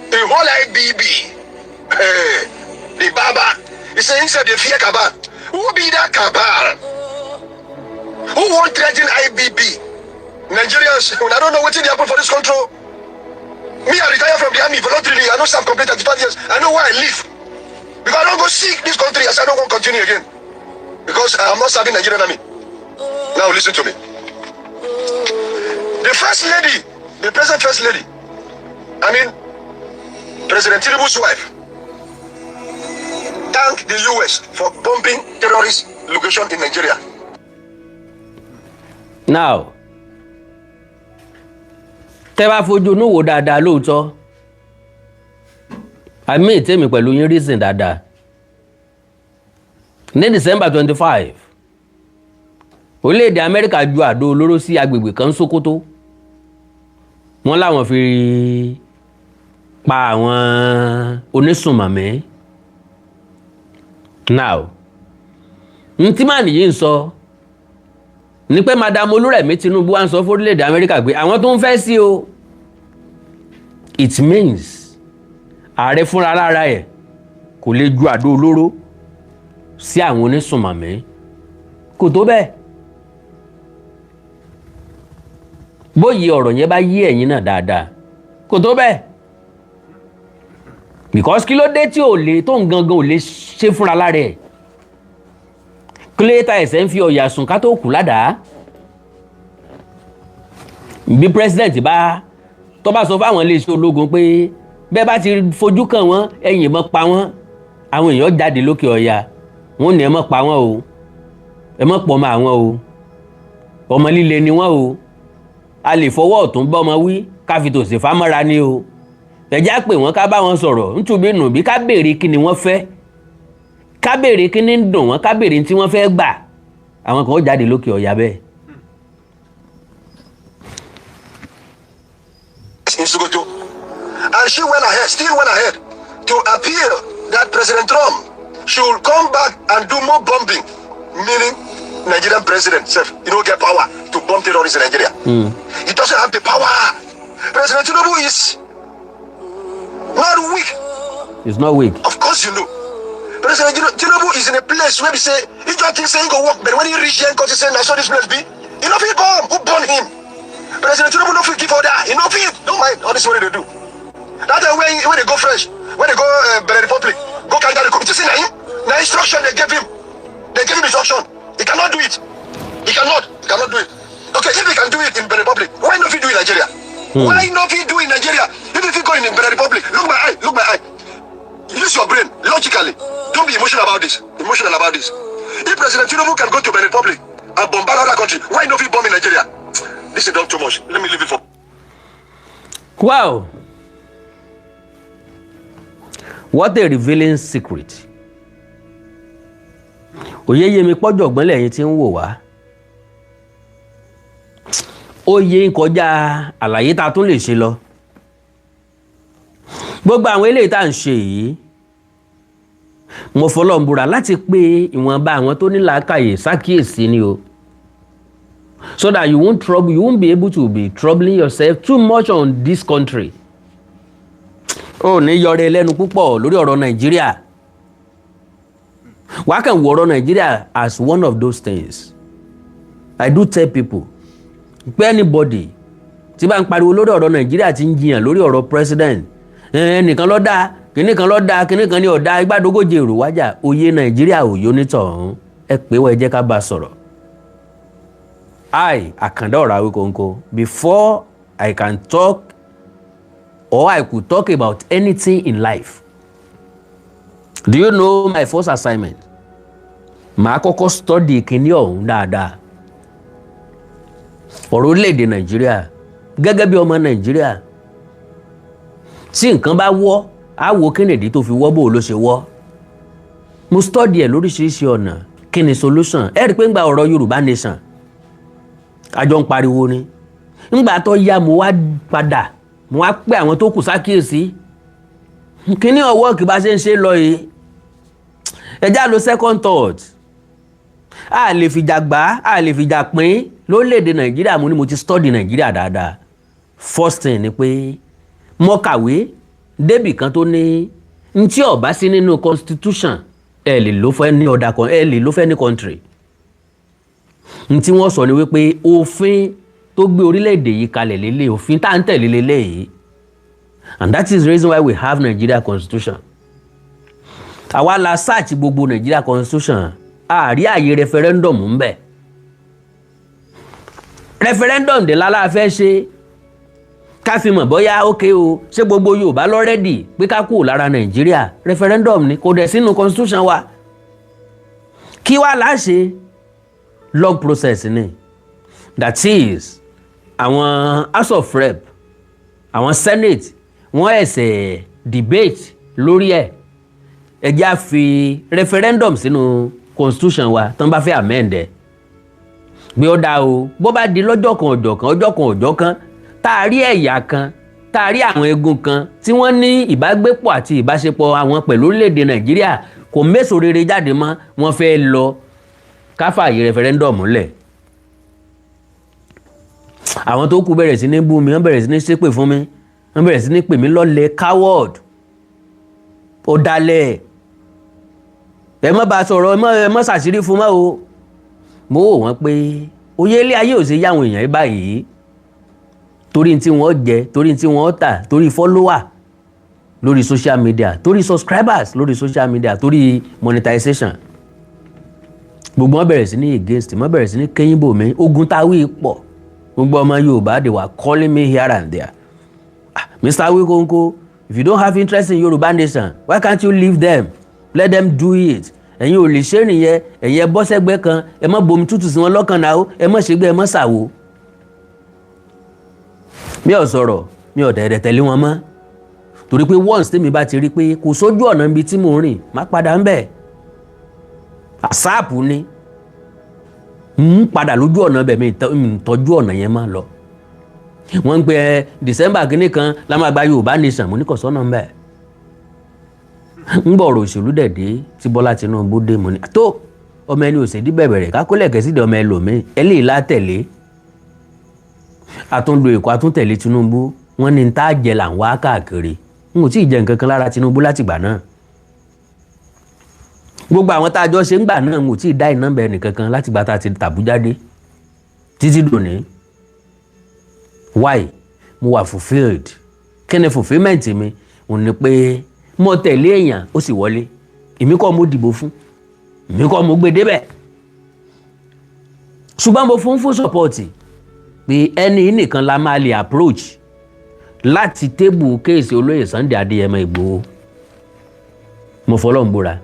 The whole IBB, eh, the Baba, he said himself, they fear cabal. Who be that cabal? Who won't threaten IBB? Nigerians, I don't know what happen for this country. Me, I retire from the army voluntarily. I know serve complete 35 years. I know why I leave. Because I don't go seek this country. I say I don't want to continue again. Because I am not serving Nigerian army. Now listen to me. The first lady, the present first lady, I mean, President Tinubu's wife, thanked the US for bombing terrorist location in Nigeria. Now, tẹ́ bá fojú inú wò dáadáa lóòótọ́, àmì ìtẹ́mi pẹ̀lú yín reason dáadáa, ní December 25, orílẹ̀-èdè Amẹ́ríkà ju àdó olóró sí agbègbè kan Sókótó. Wọ́n láwọn fi pa àwọn onísùnmọ̀mí. Now, n tí màá nìyí ń sọ ní pé Madam Olúrẹ̀mí Tinubu wá ń sọ fún orílẹ̀-èdè Amẹ́ríkà pé àwọn tó ń fẹ́ sí o. It means ààrẹ fúnra lára ẹ̀ kò lè ju àdó olóró sí àwọn onísùnmọ̀mí, kò tó bẹ́ẹ̀. Bóyá ọ̀rọ̀ yẹn bá yí ẹ̀yin náà dáadáa, kò tó bẹ́ẹ̀, because kí ló dé tí ò lè tó ń gangan ò lè ṣe fúnra lára ẹ̀? Kílẹ̀tà ẹ̀sẹ̀ ń fi ọ̀yà sùn ká tó kù ládàá. Bí president bá tó bá sọ fáwọn iléeṣẹ́ ológun pé bẹ́ẹ̀ bá ti fojú kàn wọ́n, ẹ yìnbọn pa wọ́n, àwọn èèyàn jáde lókè ọ̀yà, wọ́n ní ẹ má pa wọ́n o, ẹ má pọ̀ mọ́ àwọn o, ọmọ líle ni wọ́n o, a lè fọwọ́ ọ̀tún bá ọmọ wí ká fi tòsì fámọ́ra ni o, ẹ̀já pè wọ́n ká bá wọn sọ̀rọ̀ ntúbí nùbí, ká béèrè kí ni wọ́n fẹ́, ká béèrè kí ni ń dùn wọ́n, ká béèrè tí wọ́n fẹ́ gbà. Àwọn kan ó jáde lókè ọ̀yà bẹ́ẹ̀. In Sokoto. And she went ahead, still went ahead to appeal that President Trump should come back and do more bombing, meaning Nigerian president self, you don't get power to bomb terrorists in Nigeria. He doesn't have the power. President Tinubu is not weak. It's not weak. Of course you know. President Tinubu is in a place where we say, he just thinks say he go work, but when he reach here, he say, now so this place be. He no fit bomb. Who born him? President Tinubu no fit give order. He no fit. Don't mind all this money they do. That time when they go fresh, when they go Benin Republic, go counter the committee. See na him, na instruction they gave him. They gave him instruction. He cannot do it. He cannot. He cannot do it. Okay, if he can do it in Benin Republic, why not he do it in Nigeria? Why not he do it in Nigeria? If he go in Benin Republic, look my eye, look my eye. Use your brain logically. Don't be emotional about this. Emotional about this. If President Tinubu can go to Benin Republic and bombard other country, why not he bomb in Nigeria? This is not too much. Let me leave it for. Wow. What a revealing secret. Òye yé mi pọ́jọ̀gbọ́n lẹ́yìn tí ń wò wá. Ó yé ń kọjá àlàyé tá a tún lè ṣe lọ. Gbogbo àwọn eléyìí tá à ń ṣe yìí, mo fọlọ́n búra láti pé ìwọ̀nba àwọn tó ní làákàyè ṣàkíyèsí ni o. So that you won't be able to be troubling yourself too much on this country. Ó ní yọrẹ lẹ́nu púpọ̀ lórí ọ̀rọ̀ Nàìjíríà. Wàá kàn wọ ọ̀rọ̀ Nàìjíríà as one of those things. I do tell people pé anybody tí bá ń pariwo lórí ọ̀rọ̀ Nàìjíríà, tí ń jiyàn lórí ọ̀rọ̀ president, ẹnìkan ló dáa, kìnnì kan ló dáa, kìnnì kan ní ọ̀dà, igbádogóje èrò wájà, òye Nàìjíríà òye onítọ̀hún, ẹ pé wọ́n, ẹ jẹ́ ká bá a sọ̀rọ̀. I, Àkàndá ọ̀rọ̀ Awíkonko, before I can talk or I could talk about anything in life, do you know my first assignment? Màá kọ́kọ́ study kìíní ọ̀hún dáadáa. Ọ̀rọ̀ orílẹ̀-èdè Nàìjíríà, gẹ́gẹ́ bí ọmọ Nàìjíríà, tí nǹkan bá wọ́, á wo kínìdí tó fi wọ́, bó ló ṣe wọ́. Mo study ẹ̀ lóríṣiríṣi ọ̀nà. Kí ni solution? Ẹ rí i pé ń gba ọ̀rọ̀ Yorùbá nation, àjọ ń pariwo ni. Ńgbà tó yá, mo wá padà, mo wá pé àwọn tó kù sákìyèsí kíní ọwọ́ kì bá ṣe ń ṣe lọ yìí, ẹ já lo second thought. A lè fìjà gbà, a lè fìjà pín lórílẹ̀‐èdè Nàìjíríà. Mo ní mo ti study Nàìjíríà dáadáa. First thing ni pé mo kàwé débì kan tó ní ntí ó bá sí nínú constitution, ẹ lè lò fún any other, ẹ lè lò fún any country. Ntí wọ́n sọ ni wípé òfin tó gbé orílẹ̀-èdè yìí kalẹ̀ lélẹ̀, òfin tá à ń tẹ̀lé lélẹ̀ yìí, and that is the reason why we have Nigeria constitution. Àwa la search gbogbo Nigeria constitution, àárí àyè referendum ń bẹ. Referendum dé lálá fẹ́ ṣe ká fi mọ̀ bóyá ókè o, ṣé gbogbo Yorùbá ló ready pé ká kúrò lára Nàìjíríà? Referendum ni kò dẹ̀ sínú constitution wa. Kí wàá láṣẹ? Long process ni. That is, àwọn House of Rep, àwọn Senate, wọ́n ẹ̀sẹ̀ debate lórí ẹ̀. Ẹ jẹ́ á fi referendum sínú constitution wa tán bá fẹ́ amend ẹ̀, bí ó dáa o. Bó bá di lọ́jọ́ kan, ọjọ́ kan, ọjọ́ kan, ọjọ́ kan, tá a rí ẹ̀yà kan, tá a rí àwọn egun kan tí wọ́n ní ìbágbépọ̀ àti ìbáṣepọ̀ àwọn pẹ̀lú orílẹ̀-èdè Nàìjíríà kò méso rere jáde mọ́, wọ́n fẹ́ lọ, ká fààyè referendum lẹ̀. Àwọn tó kù bẹ̀rẹ̀ sí ní bú mi, wọ́n bẹ̀rẹ̀ sí ní ṣépè fún mi, wọ́n bẹ̀rẹ̀ sí ní pè mí lọ́lẹ̀, coward, ọ̀dàlẹ̀, ẹ má bá a sọ̀rọ̀, ẹ má ṣàṣírí fún mọ́ o. Mo wò wọ́n pé oyè ilé ayé ò ṣe yáwọn èèyàn yìí báyìí, torí tí wọ́n jẹ, torí tí wọ́n tà, torí follower lórí social media, torí subscribers lórí social media, torí monetization. Gbogbo wọn bẹ̀rẹ̀ sí ní against, wọn bẹ̀rẹ̀ sí ní kẹ́yìn bò mí. Ogun táwí pọ̀. Gbogbo ọmọ Yorùbá, they were calling me here and there. "Ah, Mr. Awikonko, if you don't have interest in Yorùbá nation, why can't you leave them? Let them do it. Ẹ̀yin ò lè ṣe nìyẹn. Ẹ̀yin ẹ bọ́ sẹ́gbẹ́ kan, ẹ má bomi tútù sí wọn lọ́kàn náà, ẹ má ṣègbè, ẹ má ṣàwò." Mi ò sọ̀rọ̀, mi ò dẹ̀dẹ̀ tẹ̀lé wọn mọ́, torí pé once tèmi bá ti rí pé kò sójú ọ̀nà ibi tí mò ń rìn, má padà ń bẹ̀. Àsáàpù ni ń padà lójú ọ̀nà bẹ̀, mi tọ́jú ọ̀nà yẹn má lọ. Wọ́n ń pè December kínní kan la máa gba Yorùbá nation. Mo ní kò sọ́nà ń bẹ̀. Ń bọ̀ ọ̀rọ̀ òṣèlú dẹ̀ dé tí Bọ́lá Tinubu dé. Mo ní tó ọmọ ẹni òsèdí bẹ̀bẹ̀ rẹ̀ kákólẹ̀ kẹ́sídẹ̀ ọmọ ẹlòmíì eléyìí látẹ̀lé. Àtúndò Èkó, àtúntẹ̀lé Tinubu. Wọ́n ní tá a jẹ là ń wá káàkiri. N ò tí ì jẹ nǹkan kan lára Tinubu látìgbà náà. Gbogbo àwọn tá a jọ ṣe ń gbà náà, n ò tí ì dá iná bẹ nìkankan látìgbà tá a ti tàbújá dé. Títí dòní. Why? Mo wà fulfilled. Kí ni fulfilment mi? Òun ni pé mo tẹ̀lé èèyàn, ó sì wọlé. Èmi kọ́ mo dìbò fún, èmi kọ́ mo gbé débẹ̀, ṣùgbọ́n mo fún support pé ẹni nìkan la máa lè approach láti table case olóyè Sunday Adéyẹmọ Ìgbòho. Mo fọlọ́run búra.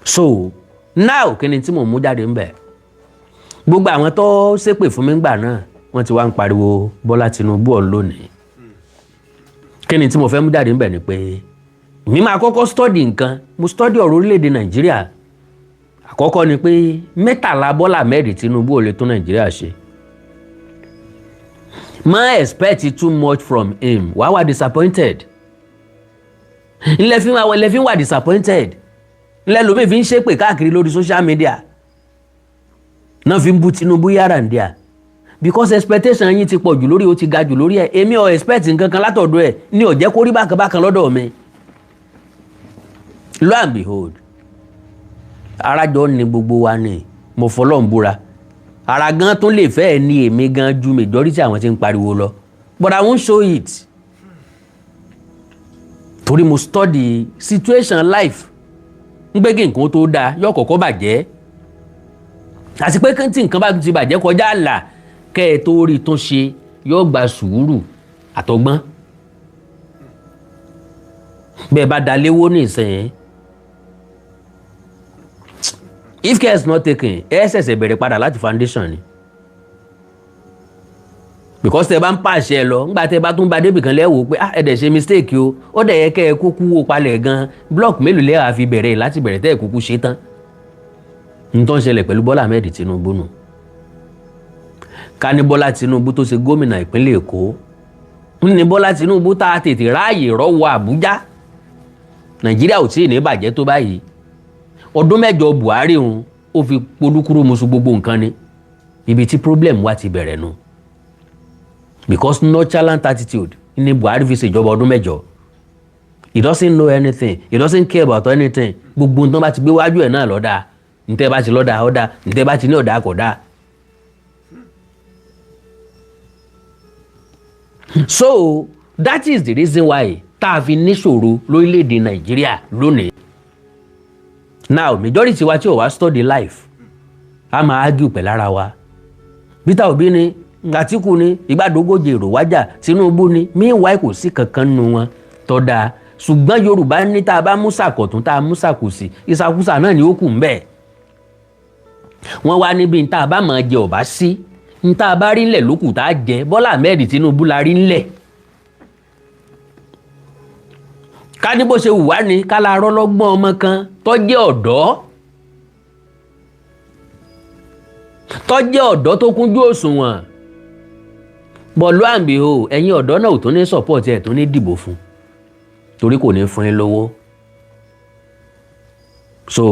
So now, kí ni tí mò ń mú jáde ń bẹ̀? Gbogbo àwọn tó ṣépè fún mi ńgbà náà, wọ́n ti wá ń pariwo Bọ́lá Tinubu ọ̀ lónìí. Kí ni tí mo fẹ́ mú jáde ń bẹ̀ ni pé èmi máa kọ́kọ́ study nǹkan. Mo study ọ̀rọ̀ orílẹ̀-èdè Nàìjíríà. Àkọ́kọ́ ni pé 13 Bọ́lá Ahmed Tinubu ò lè tún Nàìjíríà ṣe. Má expect too much from him, wàá wà disappointed. Ńlẹ̀ fi wà disappointed, ńlẹ̀ lómi fi ń ṣépè káàkiri lórí social media náà, fi ń bú Tinubu yàrá ń díà, because expectation yín ti pọ̀ jù lórí, ó ti ga jù lórí ẹ̀. Èmi ò expect nǹkan kan látọ̀dọ̀ ẹ̀ ní, ó jẹ́ kó rí bákan bákan lọ́dọ̀ mi. Lo and behold, arájọ ni gbogbo wa ni. Mo fọlọ́run búra, ara gan tún lè fẹ́ ní èmi gan ju majority àwọn tí ń pariwo lọ, but I won't show it torí mo study situation life ń gbé kí nǹkan tó dáa yóò kọ́kọ́ bàjẹ́, àti pé tí nǹkan bá ti bàjẹ́ kọjá àlà, kẹ́ ẹ tó rí tún ṣe, yóò gba sùúrù àtọgbọ́n. Bẹ́ẹ̀ bá dalé wó nísìnyí, if care is not taken, ẹ ṣẹ̀ṣẹ̀ bẹ̀rẹ̀ padà láti foundation ni, because tẹ bá ń pàṣẹ lọ, ńgbà tẹ bá tún ba débì kan, lẹ́wọ̀ pé ah, ẹ dẹ̀ ṣe mistake o, ó dẹ̀ yẹ kẹ́ ẹ kúkú wó palẹ̀ gan. Block mélòó lẹ́wà fi bẹ̀rẹ̀ láti bẹ̀rẹ̀ tẹ́ ẹ kúkú ṣe tán? N tó ń ṣẹlẹ̀ pẹ̀lú Bọ́lá Ahmed Tinubu nù. Ká ní Bọ́lá Tinubu tó ṣe gómìnà ìpínlẹ̀ Èkó ní Bọ́lá Tinubu tá a tètè ráàyè rọ́wọ́ Àbújá, Nàìjíríà ò tí ì ní bàjẹ́ tó báyìí. Ọdún 8 Buhari òun, ó fi polúkúrú musu gbogbo nǹkan ni. Ibi tí problem wa ti bẹ̀rẹ̀ nu, because nonchalant attitude ni Buhari fi ṣèjọba ọdún 8. He doesn't know anything, he doesn't care about anything. Gbogbo nǹkan bá ti gbé wájú ẹ̀ náà lọ́dà, ntẹ́ bá ti lọ́dà ọ̀dà, ntẹ́ bá ti ní ọ̀dà kò dáa. So that is the reason why tá a fi níṣòro lórílẹ̀‐èdè Nàìjíríà lónìí. Now, majority wa tí ò wá study life, a máa argue pẹ̀lú ara wa. Peter Obi ni, Àtìkù ni, ìgbàdógójì èrò wájà, Tinubu ni. Meanwhile, kò sí kankan nu wọn tó dáa. Ṣùgbọ́n Yorùbá ní tá a bá mú sàkọ̀tún, tá a mú sàkòsì, ìsàkúsà náà ni ó kù ń bẹ̀. Wọ́n wá níbi tá a bá máa jẹ ọ̀bá sí, ní tá a bá rí ńlẹ̀ lókù tá a jẹ. Bọ́lá Ahmed Tinubu la rí ńlẹ̀. Ká ní bó ṣe wù wá ni, ká la rọ́lọ́gbọ́n ọmọ kan tó jẹ́ ọ̀dọ́, tó jẹ́ ọ̀dọ́ tó kúnjú òṣùwọ̀n. But lo and behold, ẹ̀yin ọ̀dọ́ náà ò tún ní support ẹ̀, tún ní dìbò fún, torí kò ní fún yín lówó. So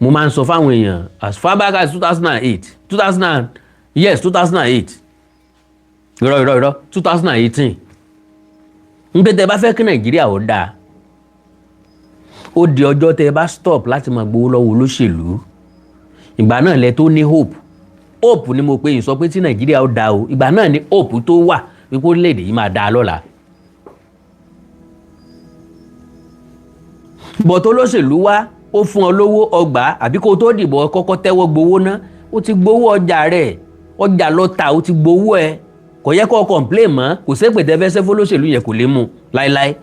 mo máa ń sọ fáwọn èèyàn as far back as 2008, 2000, yes, 2008, irọ́, irọ́, irọ́, 2018, ń pé tẹ bá fẹ́ kí Nàìjíríà ó dáa, ó di ọjọ́ tẹ bá stop láti máa gbowó lọ́wọ́ olóṣèlú. Ìgbà náà lẹ tó ní hope. Hope ni mo pe yín sọ pé tí Nàìjíríà ó dáa o. Ìgbà náà ni hope tó wà wípé orílẹ̀-èdè yìí máa dáa lọ́la. Bọ̀tọ̀ olóṣèlú wá, ó fún ọ lówó ọgbà, àbí kó o tó dìbò kọ́kọ́ tẹ́wọ́ gbowó ná. Ó ti gbowó ọjà rẹ̀, ọjà lọ tà, ó ti gbowó ẹ, kò yẹ kó o complain mọ́. Kò sépè tẹ́ fẹ́ sẹ́fọ́ olóṣèlú yẹn, kò lè mú láéláé.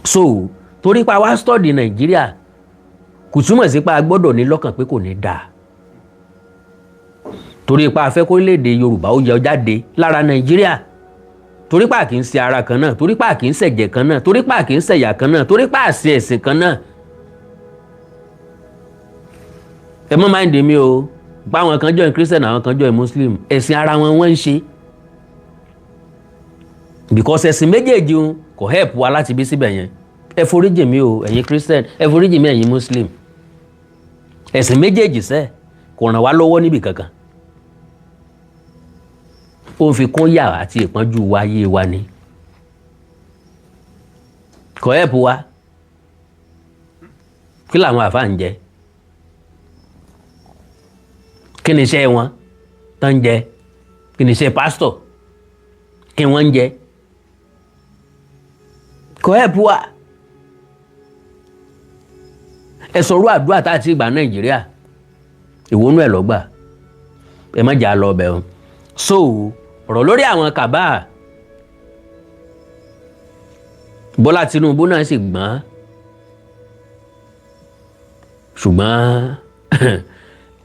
So torí pa wá study Nàìjíríà, kò túmọ̀ sí pa a gbọ́dọ̀ ní lọ́kàn pé kò ní dáa, torí pa afẹ́ kórílẹ̀-èdè Yorùbá ó yọ jáde lára Nàìjíríà, torí pa kì í ṣe ara kan náà, torí pa kì í ṣẹ̀jẹ̀ kan náà, torí pa kì í ṣẹ̀yà kan náà, torí pa àṣẹ ẹ̀sìn kan náà. Ẹ mọ́ máa ń dè mí o, pa àwọn kan join Christian, àwọn kan join Muslim, ẹ̀sìn ara wọn wọ́n ń ṣe, because ẹ̀sìn méjèèjì ń kò help wa láti bí síbẹ̀ yẹn. Ẹ foríjì mi o, ẹ̀yin Christian, ẹ foríjì mi, ẹ̀yin Muslim. Ẹ̀sìn méjèèjì sẹ́ kò ràn wá lọ́wọ́ níbì kankan, ó ń fi kún yà àti ìpọ́njú wa ayé wa ni, kò help wa. Kí làwọn àfa ń jẹ? Kí ni iṣẹ́ wọn tán ń jẹ? Kí ni iṣẹ́ pásítọ̀? Kí wọ́n ń jẹ? Kò help wa. Ẹ sọ̀rọ̀ àdúrà tá a ti gbà Nàìjíríà, ìwónú ẹ̀ lọ́gbà, ẹ má jà lọ ọbẹ̀ o. So ọ̀rọ̀ lórí àwọn cabal, Bọ́lá Tinubu náà sì gbọ́n, ṣùgbọ́n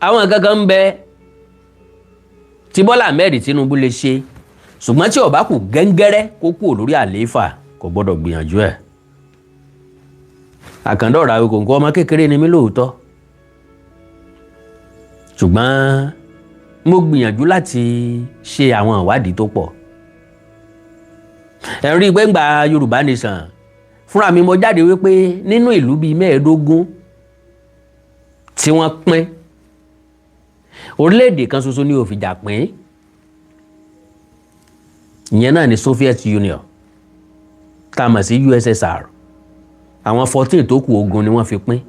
àwọn kankan ń bẹ tí Bọ́lá Ahmed Tinubu lè ṣe, ṣùgbọ́n tí ó bá kù gẹ́ngẹ́rẹ́ kó kúrò lórí àlééfà, kò gbọ́dọ̀ gbìyànjú ẹ̀. Àkàndọ̀rọ̀ àwọn kòǹkò, ọmọ kékeré ni mí lóòótọ́, ṣùgbọ́n mo gbìyànjú láti ṣe àwọn ìwádìí tó pọ̀. Ẹ rí i pé ńgbà Yorùbá Nation fúnra mi, mo jáde wípé nínú ìlú bíi 15 tí wọ́n pín, orílẹ̀-èdè kan ṣoṣo ní ó fìjà pín, ìyẹn náà ní Soviet Union tá a mọ̀ sí USSR. Àwọn 14 tó kù, ogun ni wọ́n fi pín.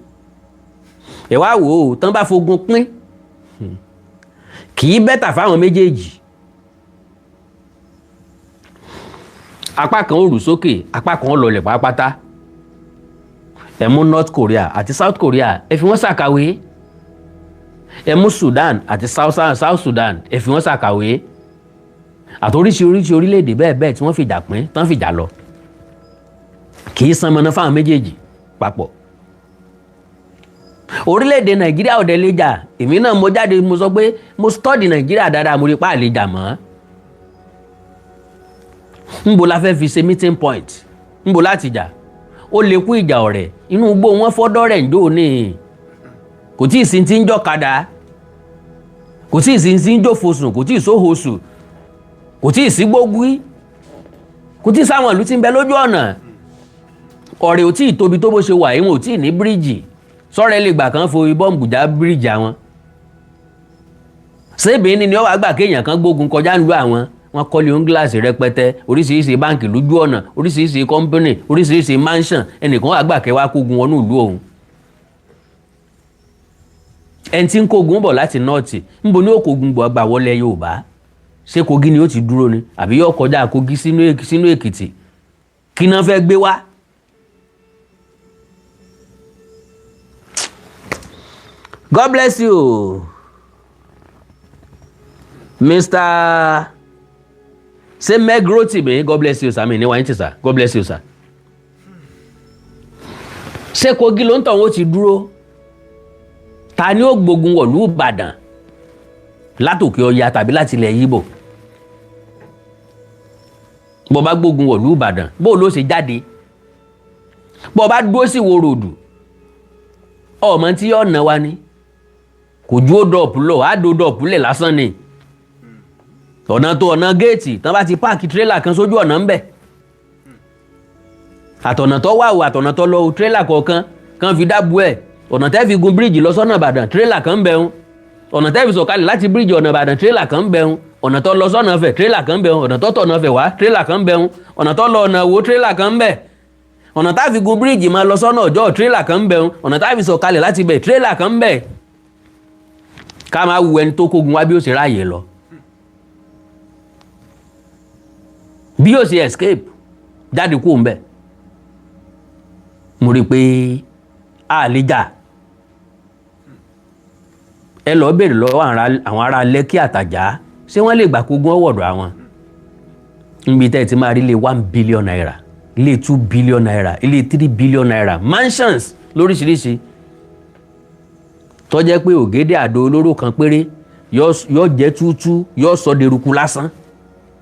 Ẹ wá wò ó, tán bá fogun pín, kì í better fáwọn méjèèjì. Apá kan ó rù sókè, apá kan ó lọlẹ̀ pátápátá. Ẹ mú North Korea àti South Korea, ẹ fi wọ́n ṣàkàwé. Ẹ mú Sudan àti South Sudan, ẹ fi wọ́n ṣàkàwé, àti oríṣiríṣi orílẹ̀-èdè bẹ́ẹ̀ bẹ́ẹ̀ tí wọ́n fìjà pín, tán fìjà lọ, kì í san mọ́nà fáwọn méjèèjì papọ̀. Orílẹ̀-èdè Nàìjíríà ọ̀dẹ̀ lè jà. Èmi náà mo jáde, mo sọ pé mo study Nàìjíríà dáadáa, mo rí pa àlè jà mọ́. Ńbo la fẹ́ fi ṣe meeting point? Ńbo láti jà? Ó lè kú ìjà ọ̀rẹ́ inú igbó wọn fọ́dọ́ rẹ̀ ń dò ní. Kò tí ì sí ti ń jọ́kadà, kò tí ì sí ti ń jòfosùn, kò tí ì sóhosù, kò tí ì sí gbógúí, kò tí ì sáwọn ìlú tí ń bẹ lójú ọ̀nà. Ọ̀rẹ́ ò tí ì tóbi tó bó ṣe wà yìí, wọn ò tí ì ní bíríìjì. Sọ̀rọ̀ ẹ lè gbà kán fo bọ́ǹbù já bíríìjì àwọn ṣébìíní ni wọ́n wá gbà kéèyàn kan gbógun kọjá nílùú àwọn. Wọ́n kọ́lé oún gíláàsì rẹpẹtẹ, oríṣiríṣi báǹkì lójú ọ̀nà, oríṣiríṣi company, oríṣiríṣi mansion. Ẹnìkan wà gbà kẹwàá kógun wọnú ìlú òun. Ẹni tí ń kógun bọ̀ láti north, ńbo ní ó kógun bọ̀ gbà wọlé Yorùbá? Ṣé Kogi ni ó ti dúró ni, àbí yóò kọjá Kogi sínú Èkìtì? Kí náà fẹ́ gbé wá? God bless you, Mr. Ṣé Megrotimi, God bless you sir. Mi ní wáyé ti sir. God bless you, sir. Ṣé Kogi ló ń tọ̀ wọ́n ti dúró? Ta ni ó gbógun wọ̀lú Ìbàdàn látòkè Ọya tàbí láti ilẹ̀ Yíbò? Bó bá gbógun wọ̀lú Ìbàdàn, bó ló ṣe jáde? Bó bá dúró sí Ìwó Ròdù, ọmọ tí yóò ná wa ni kò ju ó dọ̀pù lọ, á do dọ̀pù lẹ̀ lásán ni. Ọ̀nà tó ọ̀nà géètì tán bá ti park tírélà kan sójú ọ̀nà ńbẹ̀, àtọ̀nà tó wà o, àtọ̀nà tó lọ o, tírélà kọ̀ọ̀kan kan fi dábù ẹ̀. Ọ̀nà tẹ́ fi gun bíríìjì lọ sọ́nà Ìbàdàn, tírélà kan ń bẹ̀ ń. Ọ̀nà tẹ́ fi sọ̀kalẹ̀ láti bíríìjì ọ̀nà Ìbàdàn, tírélà kan ń bẹ̀ ń. Ọ̀nà tó lọ sọ́nà Ifẹ̀, tírélà kan ń bẹ̀ ń. Ọ̀nà tó tọ̀nà Ifẹ̀ wá, tírélà kan ń bẹ̀ ń. Ọ̀nà tó lọ ọ̀nà Ìwó, tírélà kan ń bẹ̀. Ọ̀nà tá fi gun bíríìjì máa lọ sọ́nà Ọjọ́, tírélà kan ń bẹ̀ ń. Ọ̀nà tá fi sọ̀kalẹ̀ láti bẹ̀, tírélà kan ń bẹ̀. Ká máa wu ẹni tó kógun wá bí ó ṣe ráàyè lọ, bí yóò ṣe escape jáde kúrò ńbẹ̀. Mo rí i pé a lè jà. Ẹ lọ́ọ́ béèrè lọ́wọ́ àwọn ará Lẹ́kì àtàjà, ṣé wọ́n lè gbà kógun ọ̀wọ̀dọ̀ àwọn níbi tẹ́ ẹ ti máa rí ilé ₦1 billion, ilé ₦2 billion, ilé ₦3 billion, mansions lóríṣiríṣi, tó jẹ́ pé ògèdè àdó olóró kan péré yóò jẹ́ túútú, yóò sọ deruku lásán?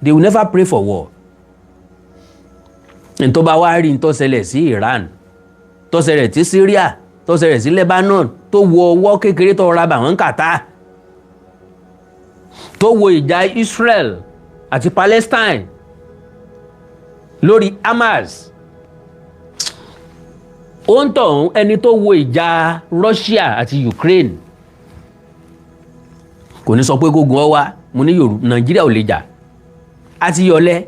They will never pray for war. Ntọ́ bá wá rí ntọ́ ṣẹlẹ̀ sí Iran, tó ṣẹlẹ̀ sí Syria, tó ṣẹlẹ̀ sí Lebanon, tó wo ọwọ́ kékeré tó ra bàwọ́n kàtá, tó wo ìjà Israel àti Palestine lórí Hamas, ó ń tọ̀hún, ẹni tó wo ìjà Russia àti Ukraine kò ní sọ pé kógun ọ wá. Mo ní Yorùbá, Nàìjíríà ò lè jà àti yọlẹ.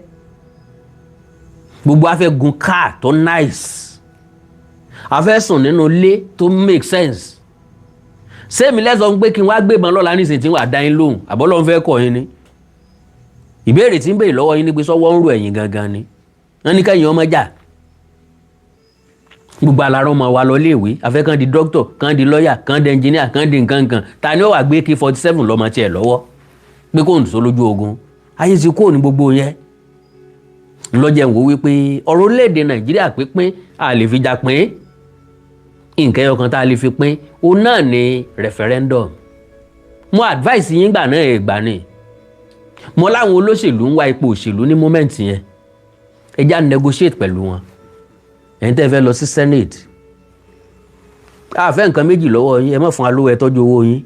Gbogbo a fẹ́ gun car tó nice, a fẹ́ sùn nínú ilé tó make sense. Sẹ́mi lẹ́sọ̀ pé kí n wá gbébọn lọ́la nísìnyí tí wàá dá yín lóhùn, àbọ́lọ́ ń fẹ́ kọ́ yín ni? Ìbéèrè tí ń béèrè lọ́wọ́ yín ni pé sọ́wọ́ ń ro ẹ̀yìn gangan ni wọ́n ní kẹ́yìn ọmọ jà. Gbogbo alára ọmọ wa lọ léèwé, afẹ́ kàn di dókítọ̀, kàn di lọ́ọ̀yà, kàn di ẹnjìníà, kàn di nǹkan kan. Ta ni ó wà gbé AK-47 lọ́mọ tiẹ̀ lọ́wọ́ pé kò ń sọ lójú ogun? Ayé ti kúrò ní gbogbo yẹn. Lọ́jẹ̀ ń wo wípé ọ̀rọ̀ orílẹ̀-èdè Nàìjíríà pínpín, a lè fi jà pín. Nǹkan ẹyọ kan tá a lè fi pín, òun náà ni referendum. Mo advice yín gbà náà, ẹ̀ gbà ni. Mo láwọn olóṣèlú ń wá ipò òṣèlú ní moment yẹn, ẹ já negotiate pẹ̀lú wọn. Ẹ̀yin tẹ́ fẹ́ lọ sí Senate, a fẹ́ nǹkan méjì lọ́wọ́ yín: ẹ má fún wa lówó, ẹ tọ́jú owó yín.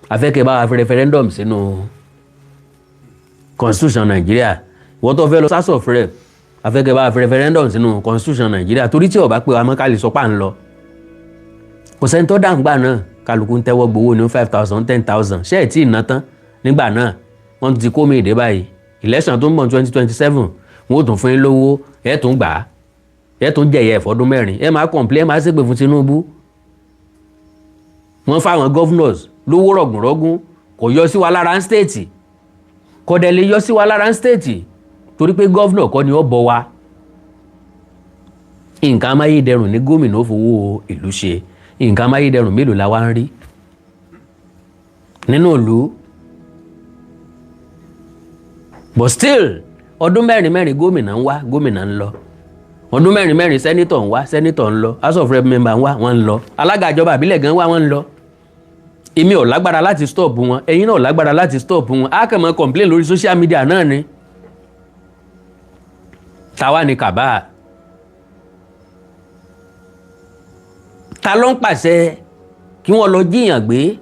A fẹ́ kẹ́ bá wa fi referendum sínú constitution Nàìjíríà. Ìwọ́n tó fẹ́ lọ House of Rep, a fẹ́ kẹ́ bá wa fi referendum sínú constitution Nàìjíríà, torí tí ó bá pé wa mọ́, ká lè sọ pà ń lọ. Kò sẹ́ni tó dáhùn gbà náà. Kálukú ń tẹ́wọ́ gbowó ní 5,000, 10,000. Ṣé ẹ̀ tí ì ná tán nígbà náà? Wọ́n ti kó mi ìdè báyìí. Election tó ń bọ̀ 2027, wọ́n ó tún fún yín lówó, ẹ̀ tún gbà á, ẹ̀ tún jẹ̀yẹ̀ ẹ̀fọ́dún 4, ẹ̀ máa complain, ẹ̀ máa ṣépè fún Tinubu. Wọ́n fáwọn governors lówó rọ̀gùnrọ̀gùn, kò yọ sí wa lára ń state, kò dẹ̀ lè yọ sí wa lára ń state, torí pé governor kọ́ ni ó bọ̀ wa. Nǹkan amáyédẹrùn ní gómìnà ó fowó ìlú ṣe. Nǹkan amáyédẹrùn mélòó la wá ń rí nínú ìlú? But still, ọdún mẹ́rin mẹ́rin, gómìnà ń wá, gómìnà ń lọ. Ọdún mẹ́rin mẹ́rin, senator ń wá, senator ń lọ. House of Rep member ń wá, wọ́n ń lọ. Alága ìjọba àbílẹ̀ gan wá, wọ́n ń lọ. Èmi ò lágbára láti stop wọn, ẹ̀yin náà ò lágbára láti stop wọn. Á kàn máa complain lórí social media náà ni. Táwa ni kàbá? Ta ló ń pàṣẹ kí wọ́n lọ jíyàn gbé?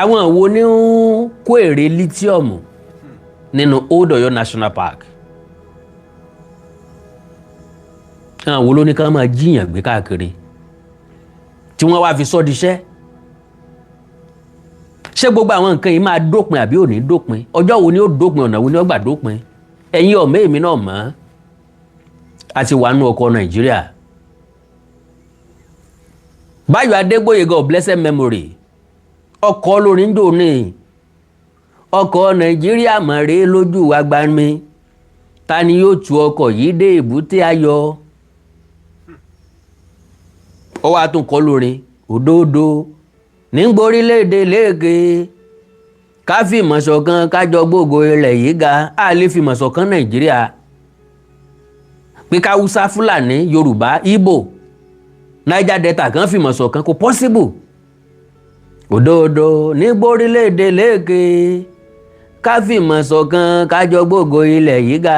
Àwọn wo ni ń kó èrè lithium nínú Old Ọ̀yọ́ National Park? Àwọn wo ló ní ká máa jíyàn gbé káàkiri tí wọ́n wá fi sọ́ diṣẹ́? Ṣé gbogbo àwọn nǹkan yìí máa dópin àbí ò ní dópin? Ọjọ́ wo ni ó dópin? Ọ̀nà wo ni ó gbà dópin? Ẹ̀yin ọ̀mẹ́, èmi náà mọ̀ a ti wà nú ọkọ̀ Nàìjíríà. Báyọ̀ Adégbóyèga of blessed memory, ọkọ̀ lórí ń dò ní ọkọ̀ Nàìjíríà mọ̀rẹ́ lójú agbami. Ta ni yóò tu ọkọ̀ yìí dé èbúté ayọ̀? Ó wàá tún kọ́ lórin òdòdó nígbórílẹ̀-èdè léèké, ká fìmọ̀ ṣọ̀kan, kájọ gbogbo ilẹ̀ yìí ga. Á lè fìmọ̀ ṣọ̀kan Nàìjíríà pé káwúsá, Fúlàní, Yorùbá, Ìgbò, Niger Delta kan fìmọ̀ ṣọ̀kan, kò possible. Òdòdó nígbórílẹ̀-èdè léèké, ká fìmọ̀ ṣọ̀kan, kájọ gbogbo ilẹ̀ yìí ga.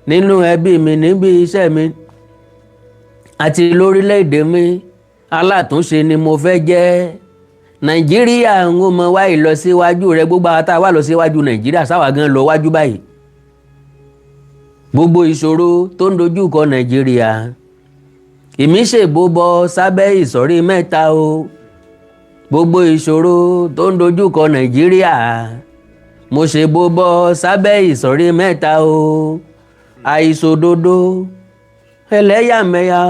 Nínú ẹbí mi, níbi iṣẹ́ mi àti lórílẹ̀-èdè mi, alátúnṣe ni mo fẹ́ jẹ́. Nàìjíríà ń mọ wá ìlọsíwájú rẹ. Gbogbo àwọn tá a wà lọ síwájú Nàìjíríà, sáwà gan lọ wájú báyìí. Gbogbo ìṣòro tó ń dojú kọ Nàìjíríà, èmi ṣèbó bọ sábẹ́ ìsọ̀rí mẹ́ta o. Gbogbo ìṣòro tó ń dojú kọ Nàìjíríà, mo ṣèbó bọ sábẹ́ ìsọ̀rí mẹ́ta o: àìṣòdodo, ẹlẹ́yàmẹ̀yà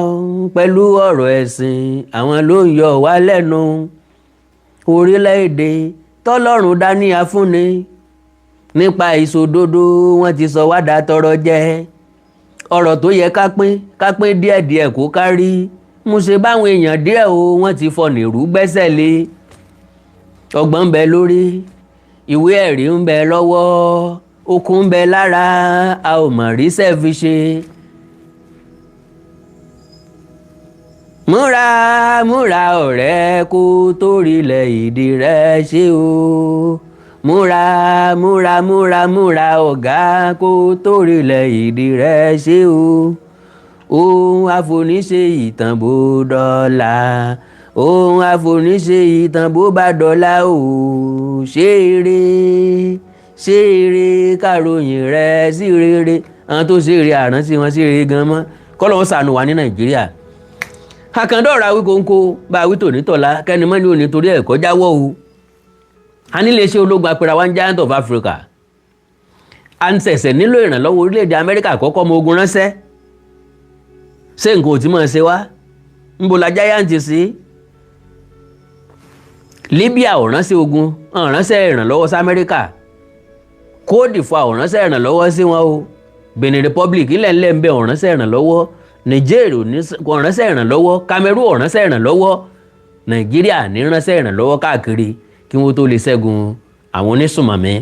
pẹ̀lú ọ̀rọ̀ ẹ̀sìn, àwọn ló ń yọ wá lẹ́nu. Orílẹ̀-èdè tọ́lọ́run dání afúnni, nípa ìṣòdodo, wọ́n ti sọ wá dà tọrọ jẹ. Ọ̀rọ̀ tó yẹ ká pín, ká pín díẹ̀díẹ̀ kó kárí, mo ṣe báwọn èèyàn díẹ̀ o, wọ́n ti fọ nìrú gbẹ́sẹ̀ lé. Ọgbọ́n ń bẹ lórí, ìwé ẹ̀rí ń bẹ lọ́wọ́, okun ń bẹ lára, a ò mọ̀ ríṣẹ́ fi ṣe. Múra, múra ọ̀rẹ́, kó torílẹ̀ ìdí rẹ ṣe o. Múra, múra, múra, múra ọ̀gá, kó torílẹ̀ ìdí rẹ ṣe o. Ohun àfoníṣe ìtàn bó dọ́là, ohun àfoníṣe ìtàn bó bá dọ́là o. Ṣe eré, ṣe eré, kàròyìn rẹ sí rere. Àwọn tó ṣe eré, àrántí wọn sí rere gan mọ́. Kọ́lọ́ ń ṣàánú wa ní Nàìjíríà. Àkàndọ̀rọ̀ Awíkonko bá a wí tòní tọ̀la, kẹ́ni mọ́ni ò ní torí ẹ̀ kọjá wọ́ o. A nílé iṣẹ́ ológun apẹ̀rẹ̀ one giant of Africa. A ń ṣẹ̀ṣẹ̀ nílò ìrànlọ́wọ́ orílẹ̀-èdè Amẹ́ríkà kọ́kọ́ ọmọ ogun ránṣẹ́. Ṣé nǹkan ò tí mọ̀ ṣe wá? Níbo la giant sí? Libya ò ránṣẹ́ ogun, ò ránṣẹ́ ìrànlọ́wọ́ sí Amẹ́ríkà. Côte d'Ivoire ò ránṣẹ́ ìrànlọ́wọ́ sí wọn o. Benin Republic ilẹ̀ ńlẹ̀ ń bẹ ò ránṣẹ́ ìrànlọ́wọ́. Niger ò ránṣẹ́ ìrànlọ́wọ́. Cameroon ò ránṣẹ́ ìrànlọ́wọ́. Nàìjíríà ní ránṣẹ́ ìrànlọ́wọ́ káàkiri kí wọ́n tó lè ṣẹ́gun àwọn onísùnmọ̀mí.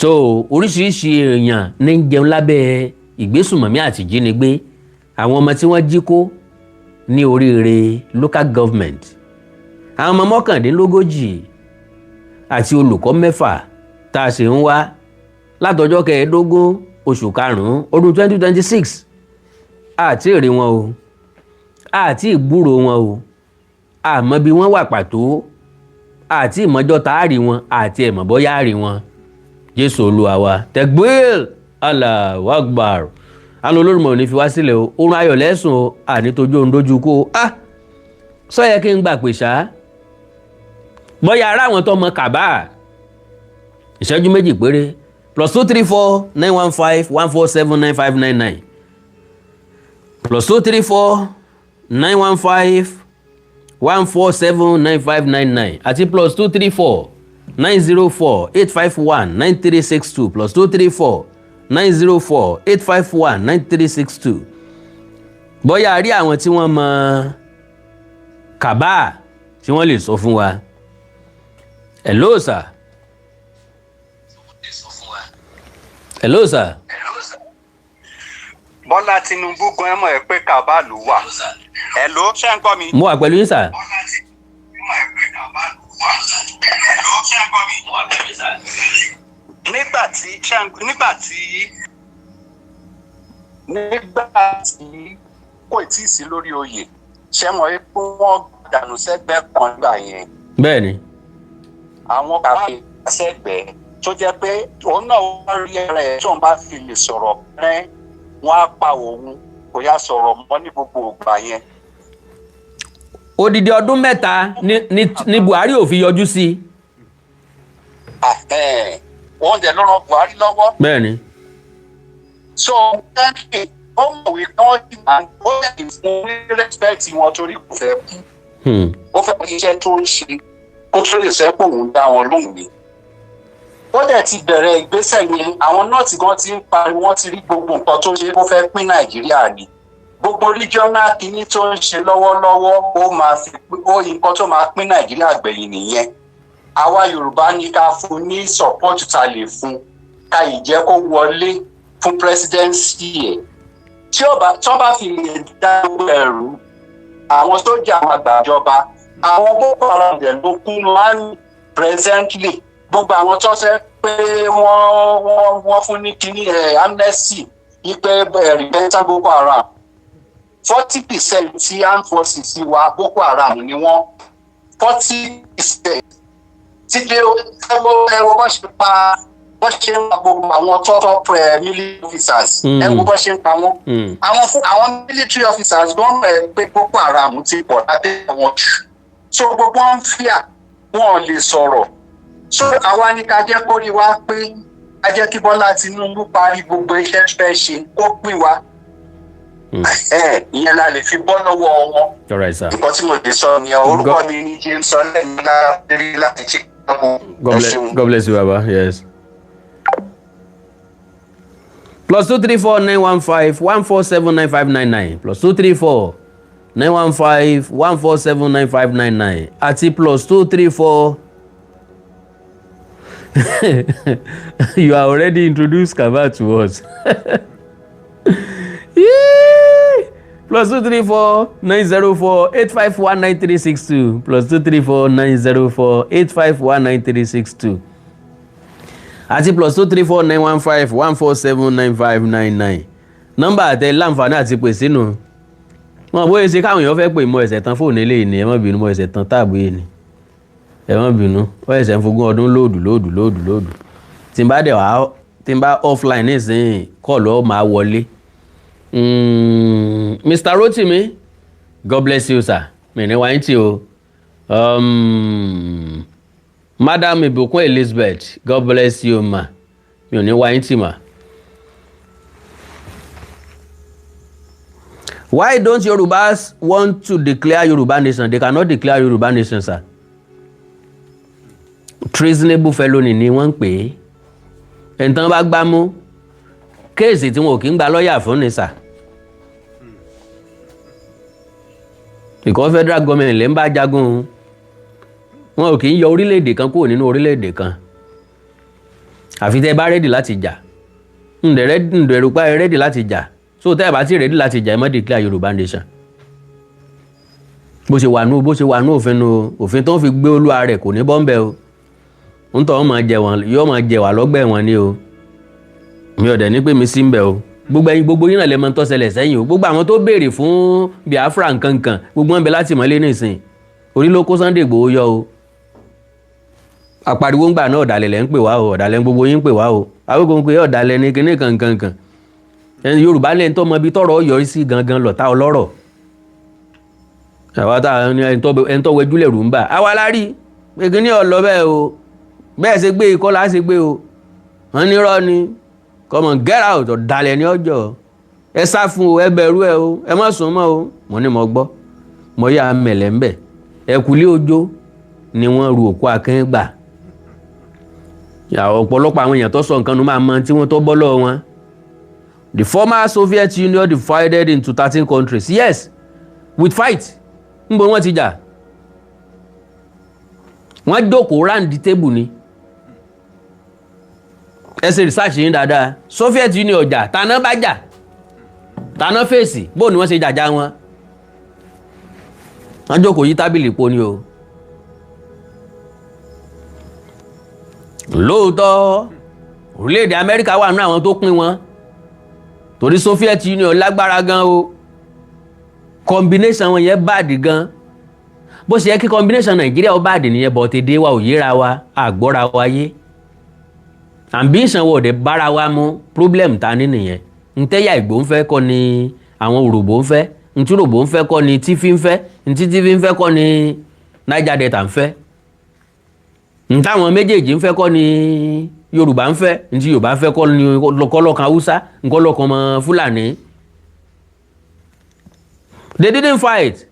So oríṣiríṣi èèyàn ní ń jẹun lábẹ́ ìgbésùnmọ̀mí àti ìjínigbé. Àwọn ọmọ tí wọ́n jí kó ní Oríire Local Government, àwọn ọmọ 39 àti olùkọ́ 6 tá a sì ń wá látọjọ́ 15 oṣù karùn-ún ọdún 2026, àti èrè wọn o, àti ìgbúrò wọn o, àmọ́ bí wọ́n wà pàtó, àti ìmọ̀jọ́ tá a rí wọn, àti ẹ̀mọ̀ bóyá a rí wọn. Jésù Olúwa wa. Tekbir, Allahu Akbar. Àwọn olórùmọ̀ ò ní fi wá sílẹ̀ o. Oorun ayọ̀ lẹ́sùn o, àní tójú ohun dójú kó o. Ah, sọ yẹ kí n gbà pè ṣá, bóyá ara àwọn tó mọ kàbá. Ìṣẹ́jú 2 péré. +2349151479599, +2349151479599 àti +234904851936 2, +234904851936 2. Bóyá a rí àwọn tí wọ́n mọ kàbá tí wọ́n lè sọ fún wa. Hello, sir. Hello, sir. Bọ́lá Tinubu gan ẹ mọ̀ ẹ́ pé kàbá ló wà. Ẹ̀ ló ṣe ń gbọ́ mi. Mo wà pẹ̀lú yín, sir. Bọ́lá Tinubu mọ̀ ẹ́ pé kàbá ló wà. Ẹ̀ ló ṣe ń gbọ́ mi. Mo wà pẹ̀lú yín, sir. Nígbà tí kò tí ì sí lórí oyè, ṣé mọ̀ ẹ́ pé wọ́n dànù sẹ́gbẹ́ kan nígbà yẹn? Bẹ́ẹ̀ ni. Àwọn kàfé sẹ́gbẹ̀ẹ́ tó jẹ́ pé òun náà wá rí ara ẹ̀, tóun bá fi lè sọ̀rọ̀ pẹ́, wọ́n á pa òun. Kò yá sọ̀rọ̀ mọ́ ní gbogbo ìgbà yẹn. Odidi ọdún 3 ni Buhari ò fi yọjú sí i. Wọ́n dẹ̀ ló ran Buhari lọ́wọ́. Bẹ́ẹ̀ ni. So currently, ó mọ̀ wípé wọ́n ti máa ń ó lè fún ní respect wọn torí kò fẹ́ kú. Ó fẹ́ iṣẹ́ tó ń ṣe kó tó lè sẹ́pọ̀ òun dá wọn lóhùn ni. Ó dẹ̀ ti bẹ̀rẹ̀ ìgbésẹ̀ yẹn. Àwọn North gan ti ń pariwo, wọ́n ti rí gbogbo nǹkan tó ṣe. Ó fẹ́ pín Nàìjíríà ni. Gbogbo regional kinní tó ń ṣe lọ́wọ́lọ́wọ́, ó máa fi ó nǹkan tó máa pín Nàìjíríà gbẹ̀yìn nìyẹn. Àwa Yorùbá ní ká fún ní support ta lè fún, ká ìjẹ́ kó wọlé fún presidency ẹ̀. Tí ó bá tí wọ́n bá fi lè dá gbogbo ẹ̀rú, àwọn sójà máa gbàjọba. Àwọn Boko Haram dẹ̀ ló kún láàmì presently. Gbogbo àwọn tó ṣe pé wọ́n fún ní kinní ẹ̀ amnesty wípé ẹ̀ repentant Boko Haram, 40% tí armed forces wa, Boko Haram ni wọ́n. 40% títí ẹwọ bó ṣe pa, bó ṣe ń pa gbogbo àwọn top top military officers. Ẹ wo bó ṣe ń pa wọ́n. Àwọn fún àwọn military officers gan mọ̀ pé Boko Haram ti pọ̀ lábẹ́ wọn jù, so gbogbo wọn ń fíà, wọn ò lè sọ̀rọ̀. So àwa ní ká jẹ́ kó rí wa pé ká jẹ́ kí Bọ́lá Tinubu parí gbogbo iṣẹ́ fẹ́ ṣe, kó pín wa. Ìyẹn la lè fi bọ́ lọ́wọ́ wọn. All right, sir. Nǹkan tí mo lè sọ ni. Orúkọ mi ní James Ọlẹ́mìlá láti Chicago. God bless you, Baba. Yes. +234915147959, +234915147959 àti +234. You are already introduced Kaba to us. Yee! +234904851936 2, +234904851936 2 àti +234915147959. Nọ́mbà àtẹ láǹfààní àti pè sínú wọn bóyá ṣe káwọn èèyàn fẹ́ pè. Mọ ẹsẹ̀ tán fóònù eléyìí ni. Ẹ má bínú, mọ ẹsẹ̀ tán táàbù yìí ni. Ẹ má bínú, wọ́n ẹsẹ̀ ń fogún ọdún lóòdù lóòdù lóòdù lóòdù. Tí n bá dẹ̀ wá, tí n bá offline nísìnyí, call ọ̀ máa wọlé. Mr. Rotimi, God bless you, sir. Mi ní wáyé tí o. Madam Ibukun Elizabeth, God bless you, ma. Mi ò ní wáyé tì mà. Why don't Yorubas want to declare Yoruba nation? They cannot declare Yoruba nation, sir. Treasonable felony ni wọ́n ń pè é. Ẹni tán bá gbá mú, case tí wọn ò kí ń gba lọ́ọ̀yà fún ni, sir. Because federal government lè ń bá jagun, wọn ò kì í yọ orílẹ̀-èdè kan kúrò nínú orílẹ̀-èdè kan, àfi tẹ́ ẹ bá ready láti jà. Ǹdẹ̀rù pa ẹ ready láti jà. So tẹ́ ẹ bá ti ready láti jà, ẹ má declare Yorùbá nation. Bó ṣe wà nú òfin nu, òfin tó ń fi gbé olúwa rẹ̀ kò ní bọ́m̀bẹ́ o. Ń tọ́ máa jẹ wọn, yóò máa jẹ wà lọ́gbà ẹ̀wọ̀n ni o. Mi ò dẹ̀ ní pé mi sí ń bẹ̀ o. Gbogbo ẹ̀yin, gbogbo yín náà lè mọ tó ṣẹlẹ̀ sẹ́yìn o. Gbogbo àwọn tó béèrè fún Biafra nkankan, gbogbo wọn bẹ láti mọ́lé nísìn. Orí ló kó Sunday Igboho yọ o. Àpariwo ńgbà náà, ọ̀dàlẹ̀ lẹ́ ń pè wá o, ọ̀dàlẹ̀ gbogbo yín ń pè wá o. Awíkó ń pè ọ̀dàlẹ̀ ní kinní kankankan. Ẹni Yorùbá lẹ́ni tó mọ ibi tọ́rọ̀ yọrí sí gangan lọ̀tá ọlọ́rọ̀. Àwa tá ẹni tó wẹjúlẹ̀ rù ń bà àwa la rí pé kinní ọ̀lọ́ bẹ́ẹ̀ o. Bẹ́ẹ̀ ṣe gbé ikọ́ la ṣe gbé o. Wọ́n ní irọ́ ni. Come on, get out. Ọ̀dàlẹ̀ ní ọjọ́, ẹ sá fún o, ẹ bẹ̀rù ẹ o, ẹ má sùn mọ́ o. Mo ní mo gbọ́, mo yà mẹ̀lẹ́ ń bẹ̀. Ẹ̀kúlé ojó ni wọ́n ru òkú akẹ́ gbà. Ọ̀pọ̀lọpọ̀ àwọn èèyàn tó sọ nǹkan nu máa mọ tí wọ́n tó bọ́ lọ́wọ́ wọn. The former Soviet Union divided into 13 countries, yes, with fight. Ńbo wọ́n ti jà? Wọ́n jókòó round table ni. Ẹ ṣe research yín dáadáa. Soviet Union jà, tàná bá jà, tàná fèsì, bó ni wọ́n ṣe jàjà wọn? Wọ́n jókòó yí tábìlì po ni o. Lóòótọ́, orílẹ̀-èdè Amẹ́ríkà wà nínú àwọn tó pín wọn, torí Soviet Union lágbára gan o. Combination wọn yẹn bad gan. Bó ṣe yẹ kí combination Nàìjíríà ó bad nìyẹn, bọ̀ tèdè wa ò yéra wa, àgbọ́ra wa yé, ambition wo dé bára wa mú. Problem ta ní nìyẹn. Ntẹ́yà Ìgbò ń fẹ́ kọ́ ni àwọn Òròbó ń fẹ́, ntí Òròbó ń fẹ́ kọ́ ni Tífí ń fẹ́, ntí Tífí ń fẹ́ kọ́ ni Niger Delta ń fẹ́, ntáwọn méjèèjì ń fẹ́ kọ́ ni Yorùbá ń fẹ́, ntí Yorùbá ń fẹ́ kọ́ ni kọ́lọ́kan Haúsá, nkọ́lọ́kan ọmọ Fúlàní. They didn't fight.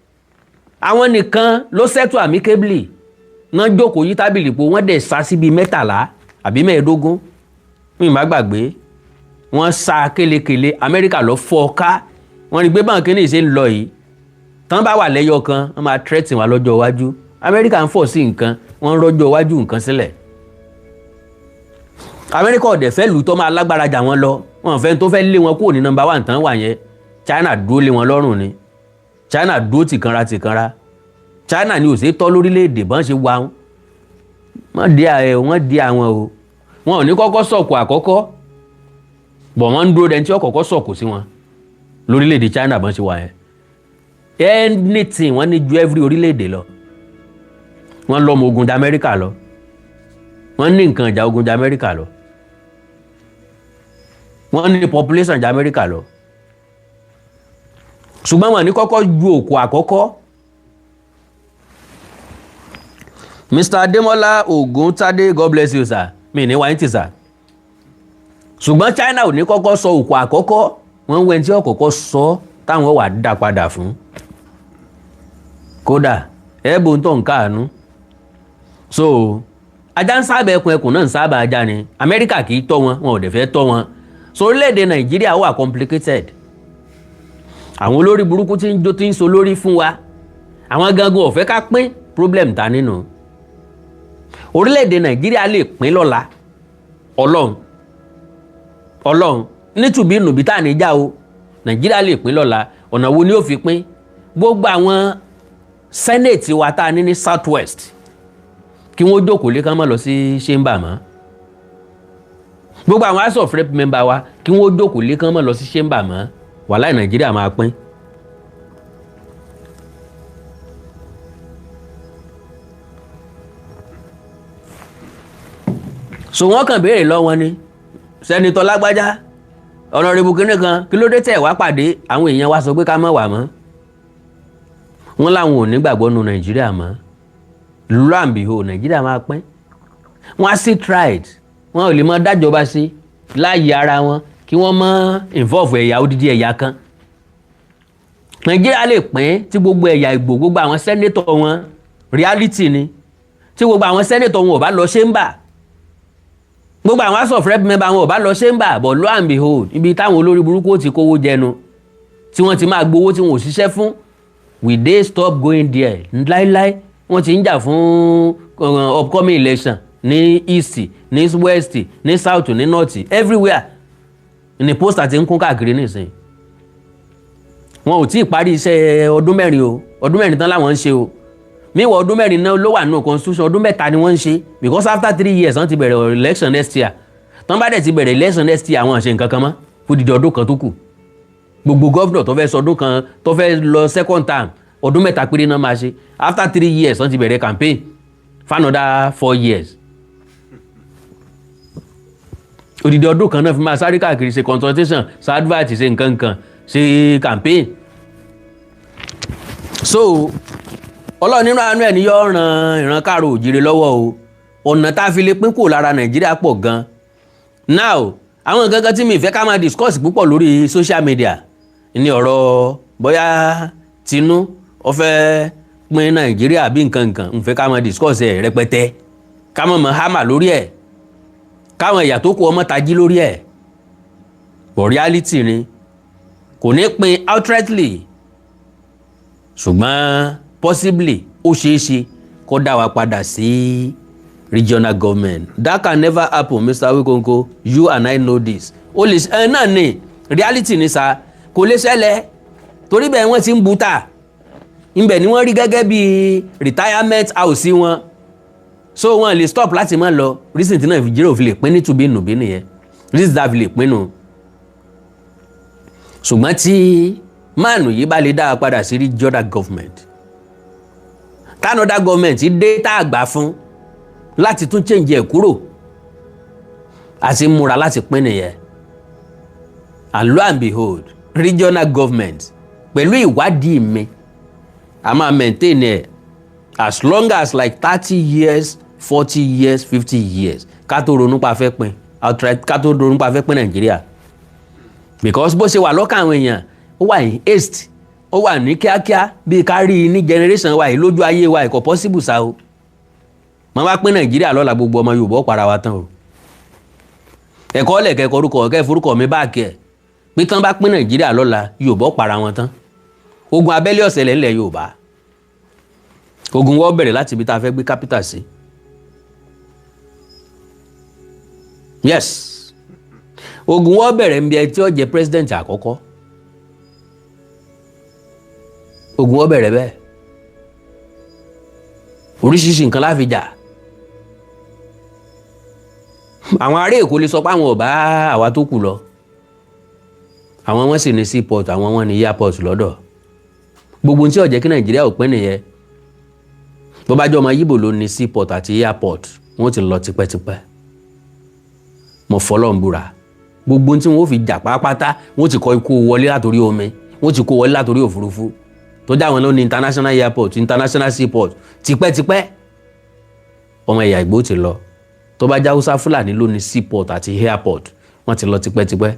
Àwọn nìkan ló settle amicably náà, jókòó yí tábìlì po. Wọ́n dẹ̀ sá síbi 13 àbí 15, mi má gbàgbé. Wọ́n sá kélekèle. Amẹ́ríkà lọ fọ́ ká. Wọ́n rí pé báwọn kìíní ṣe ń lọ yìí, tán bá wà lẹ́yọ kan, wọ́n máa threaten wa lọ́jọ́ iwájú. Amẹ́ríkà ń fọ̀ sí nǹkan, wọ́n ń rọ́jọ́ iwájú nǹkan sílẹ̀. Amẹ́ríkà ọ̀dẹ̀ fẹ́ lù tó máa lágbára jà wọ́n lọ. Wọ́n fẹ́ tó fẹ́ lé wọn kúrò ní number one tán wà yẹn. China dúró lé wọn lọ́rùn ni. China dúró tìkanra tìkanra. China ni ò ṣe tọ́ lórílẹ̀‐èdè bọ́n ṣe wà. Wọ́n di wọ́n di àwọn o. Wọn ò ní kọ́kọ́ sọ̀kò àkọ́kọ́ bọ̀, wọ́n ń dúró dẹni tí wọ́n kọ́kọ́ sọ̀kò sí wọn lórílẹ̀‐èdè China bọ́n ṣe wà yẹn. Anything wọ́n ní ju every orílẹ̀‐èdè lọ. Wọ́n lọ́mọ ogun ju Amẹ́ríkà lọ. Wọ́n ní nǹkan ìjà ogun ju Amẹ́ríkà lọ. Wọ́n ní population ju Amẹ́ríkà lọ. Ṣùgbọ́n wọ́n ní kọ́kọ́ ju òkú àkọ́kọ́. Mr. Ademola Oguntade, God bless you, sir. Mi ní wáyé tì, sir. Ṣùgbọ́n China ò ní kọ́kọ́ sọ òkú àkọ́kọ́. Wọ́n ń wẹ́n tí ọ̀kọ́kọ́ sọ táwọn wà dá padà fún. Kódà ẹ̀ẹ́bùn tó ń káàánú. So ajá ń sábà ẹkùn, ẹkùn náà ń sábà ajá ni. Amẹ́ríkà kì í tọ́ wọn, wọn ò dẹ̀ fẹ́ tọ́ wọn. So orílẹ̀-èdè Nàìjíríà wà complicated. Àwọn olórí burúkú tí ń jó, tí ń so lórí fún wa, àwọn gangan ò fẹ́ ká pín. Problem ta nínú orílẹ̀-èdè Nàìjíríà lè pín lọ́la. Ọlọ́run, Ọlọ́run, nítùbí nùbí tá à ní já o. Nàìjíríà lè pín lọ́la. Ọ̀nà wo ni ó fi pín? Gbogbo àwọn senate wa tá a ní ní South West, kí wọ́n jókòó lé, kán má lọ sí chamber mọ́. Gbogbo àwọn House of Rep member wa, kí wọ́n jókòó lé, kán má lọ sí chamber mọ́. Wàhálà, Nàìjíríà máa pín. So wọ́n kàn béèrè lọ́wọ́ ni, senator lágbájá, honourable kínní kan, kí ló dé tẹ̀ wá pàdé? Àwọn èèyàn wa sọ pé ká má wà mọ́. Wọ́n láwọn ò ní gbàgbọ́ nu Nàìjíríà mọ́. Lo and behold, Nàìjíríà máa pín. Wọ́n á sì tried. Wọ́n ò lè mọ dájọba sí láàyè ara wọn kí wọ́n mọ involve ẹ̀yà, odidi ẹ̀yà kan. Nàìjíríà lè pín tí gbogbo ẹ̀yà Ìgbò, gbogbo àwọn senator wọn, reality ni, tí gbogbo àwọn senator wọn ò bá lọ chamber, gbogbo àwọn House of Rep member wọn ò bá lọ chamber. But lo and behold, ibi táwọn olórí burúkú ó ti kówó jẹnu, tí wọ́n ti máa gbowó tí wọn ò ṣiṣẹ́ fún, will they stop going there? Láíláí. Wọ́n ti ń jà fún upcoming election ní east, ní west, ní south, ní north, everywhere ní poster ti ń kún káàkiri nísìnyí. Wọn ò tí ì parí iṣẹ́ ọdún 4 o. Ọdún 4 tán láwọn ń ṣe o. Míwọ ọdún 4 náà ló wà nínú constitution, ọdún 3 ni wọ́n ń ṣe, because after 3 years wọ́n ti bẹ̀rẹ̀ election next year. Tán bá dẹ̀ ti bẹ̀rẹ̀ election next year, àwọn ṣe nǹkan kan mọ́ fún dídí ọdún kan tó kù. Gbogbo governor tó fẹ́ sọdún kan, tó fẹ́ lọ second term, ọdún 3 péré náà máa ṣe. After 3 years, wọ́n ti bẹ̀rẹ̀ campaign for another 4 years. Odidi ọdún kan náà fi máa sáré káàkiri, ṣe consultation, ṣe advert, ṣe nǹkan kan, ṣe campaign. So Ọlọ́run nínú àánú ẹ̀ ní yóò ran ìran káàró òjìrè lọ́wọ́ o. Ọ̀nà tá a fi lè pín kúrò lára Nàìjíríà pọ̀ gan. Now, àwọn nǹkan kan tí mi fẹ́ ká máa discuss púpọ̀ lórí social media ní ọ̀rọ̀ bóyá Tinú ó fẹ́ pín Nàìjíríà bí nǹkan nǹkan. Ń fẹ́ ká máa discuss ẹ̀ rẹpẹtẹ, ká máa mọ̀ hámà lórí ẹ̀, káwọn ẹ̀yà tó kù ọmọ tají lórí ẹ̀. But reality ni, kò ní pín outrightly, ṣùgbọ́n possibly ó ṣeé ṣe kó dá wa padà sí regional government. That can never happen, Mr. Awikonko, you and I know this. Ó lè ẹ náà ní reality ni sa, kò lè ṣẹlẹ̀, torí bẹ́ẹ̀ wọ́n ti ń buta ibẹ̀ ni wọ́n rí gẹ́gẹ́ bí retirement house wọn, so wọn lè stop láti má lọ. Reason tí Nàìjíríà ò fi lè pín ní tùbí nùbí nìyẹn, reason tí a fi lè pín nù. Ṣùgbọ́n tí máàlù yìí bá lè dá a padà sí regional government, tí another government dé tá a gbà fún láti tún change ẹ̀ kúrò, àti múra láti pín nìyẹn. And lo and behold, regional government, pẹ̀lú ìwádìí mi, a máa maintain ẹ̀ as long as like 30 years, 40 years, 50 years, ká tó ronú pa fẹ́ pín outright, ká tó ronú pa fẹ́ pín Nàìjíríà, because bó ṣe wà lọ́kàn àwọn èèyàn, ó wà ní haste, ó wà ní kíákíá, bíi ká rí i ní generation wa yìí, lójú ayé wa yìí. Kò possible sa o. Màá wá pín Nàìjíríà lọ́la, gbogbo ọmọ Yorùbá ó para wa tán o. Ẹ̀kọ́ lẹ̀kẹ́ korúkọ kẹ́ forúkọ mi báàkì ẹ̀ pé tán bá pín Nàìjíríà lọ́la, Yorùbá ó para wọn tán. Ogun abẹ́lé ọ̀sẹ̀lẹ̀ ńlẹ̀ Yorùbá. Ogun wọ́n bẹ̀rẹ̀ láti ibi tá a fẹ́ gbé capital sí. Yes, ogun wọ́n bẹ̀rẹ̀ níbi ẹ tí ó jẹ́ president àkọ́kọ́. Ogun wọ́n bẹ̀rẹ̀ bẹ́ẹ̀. Oríṣiríṣi nǹkan la fi jà. Àwọn ará Èkó lè sọ pé àwọn ò bá àwa tó kù lọ. Àwọn wọn sì ní seaport, àwọn wọn ní airport lọ́dọ̀. Gbogbo ohun tí ó jẹ́ kí Nàìjíríà ò pín nìyẹn. Bó bá jẹ́ ọmọ Yíbò ló ní seaport àti airport, wọ́n ti lọ tipẹ́tipẹ́. Mo fọlọ́n búra, gbogbo ohun tí wọ́n fi jà pátápátá, wọ́n ti kọ́ ikú wọlé látòrí omi, wọ́n ti kó wọlé látòrí òfurufú, tó dá àwọn ló ní international airport, international seaport tipẹ́tipẹ́. Ọmọ ẹ̀yà Ìgbò ti lọ. Tó bá jẹ́ Haúsá Fúlàní ló ní seaport àti airport, wọ́n ti lọ tipẹ́tipẹ́.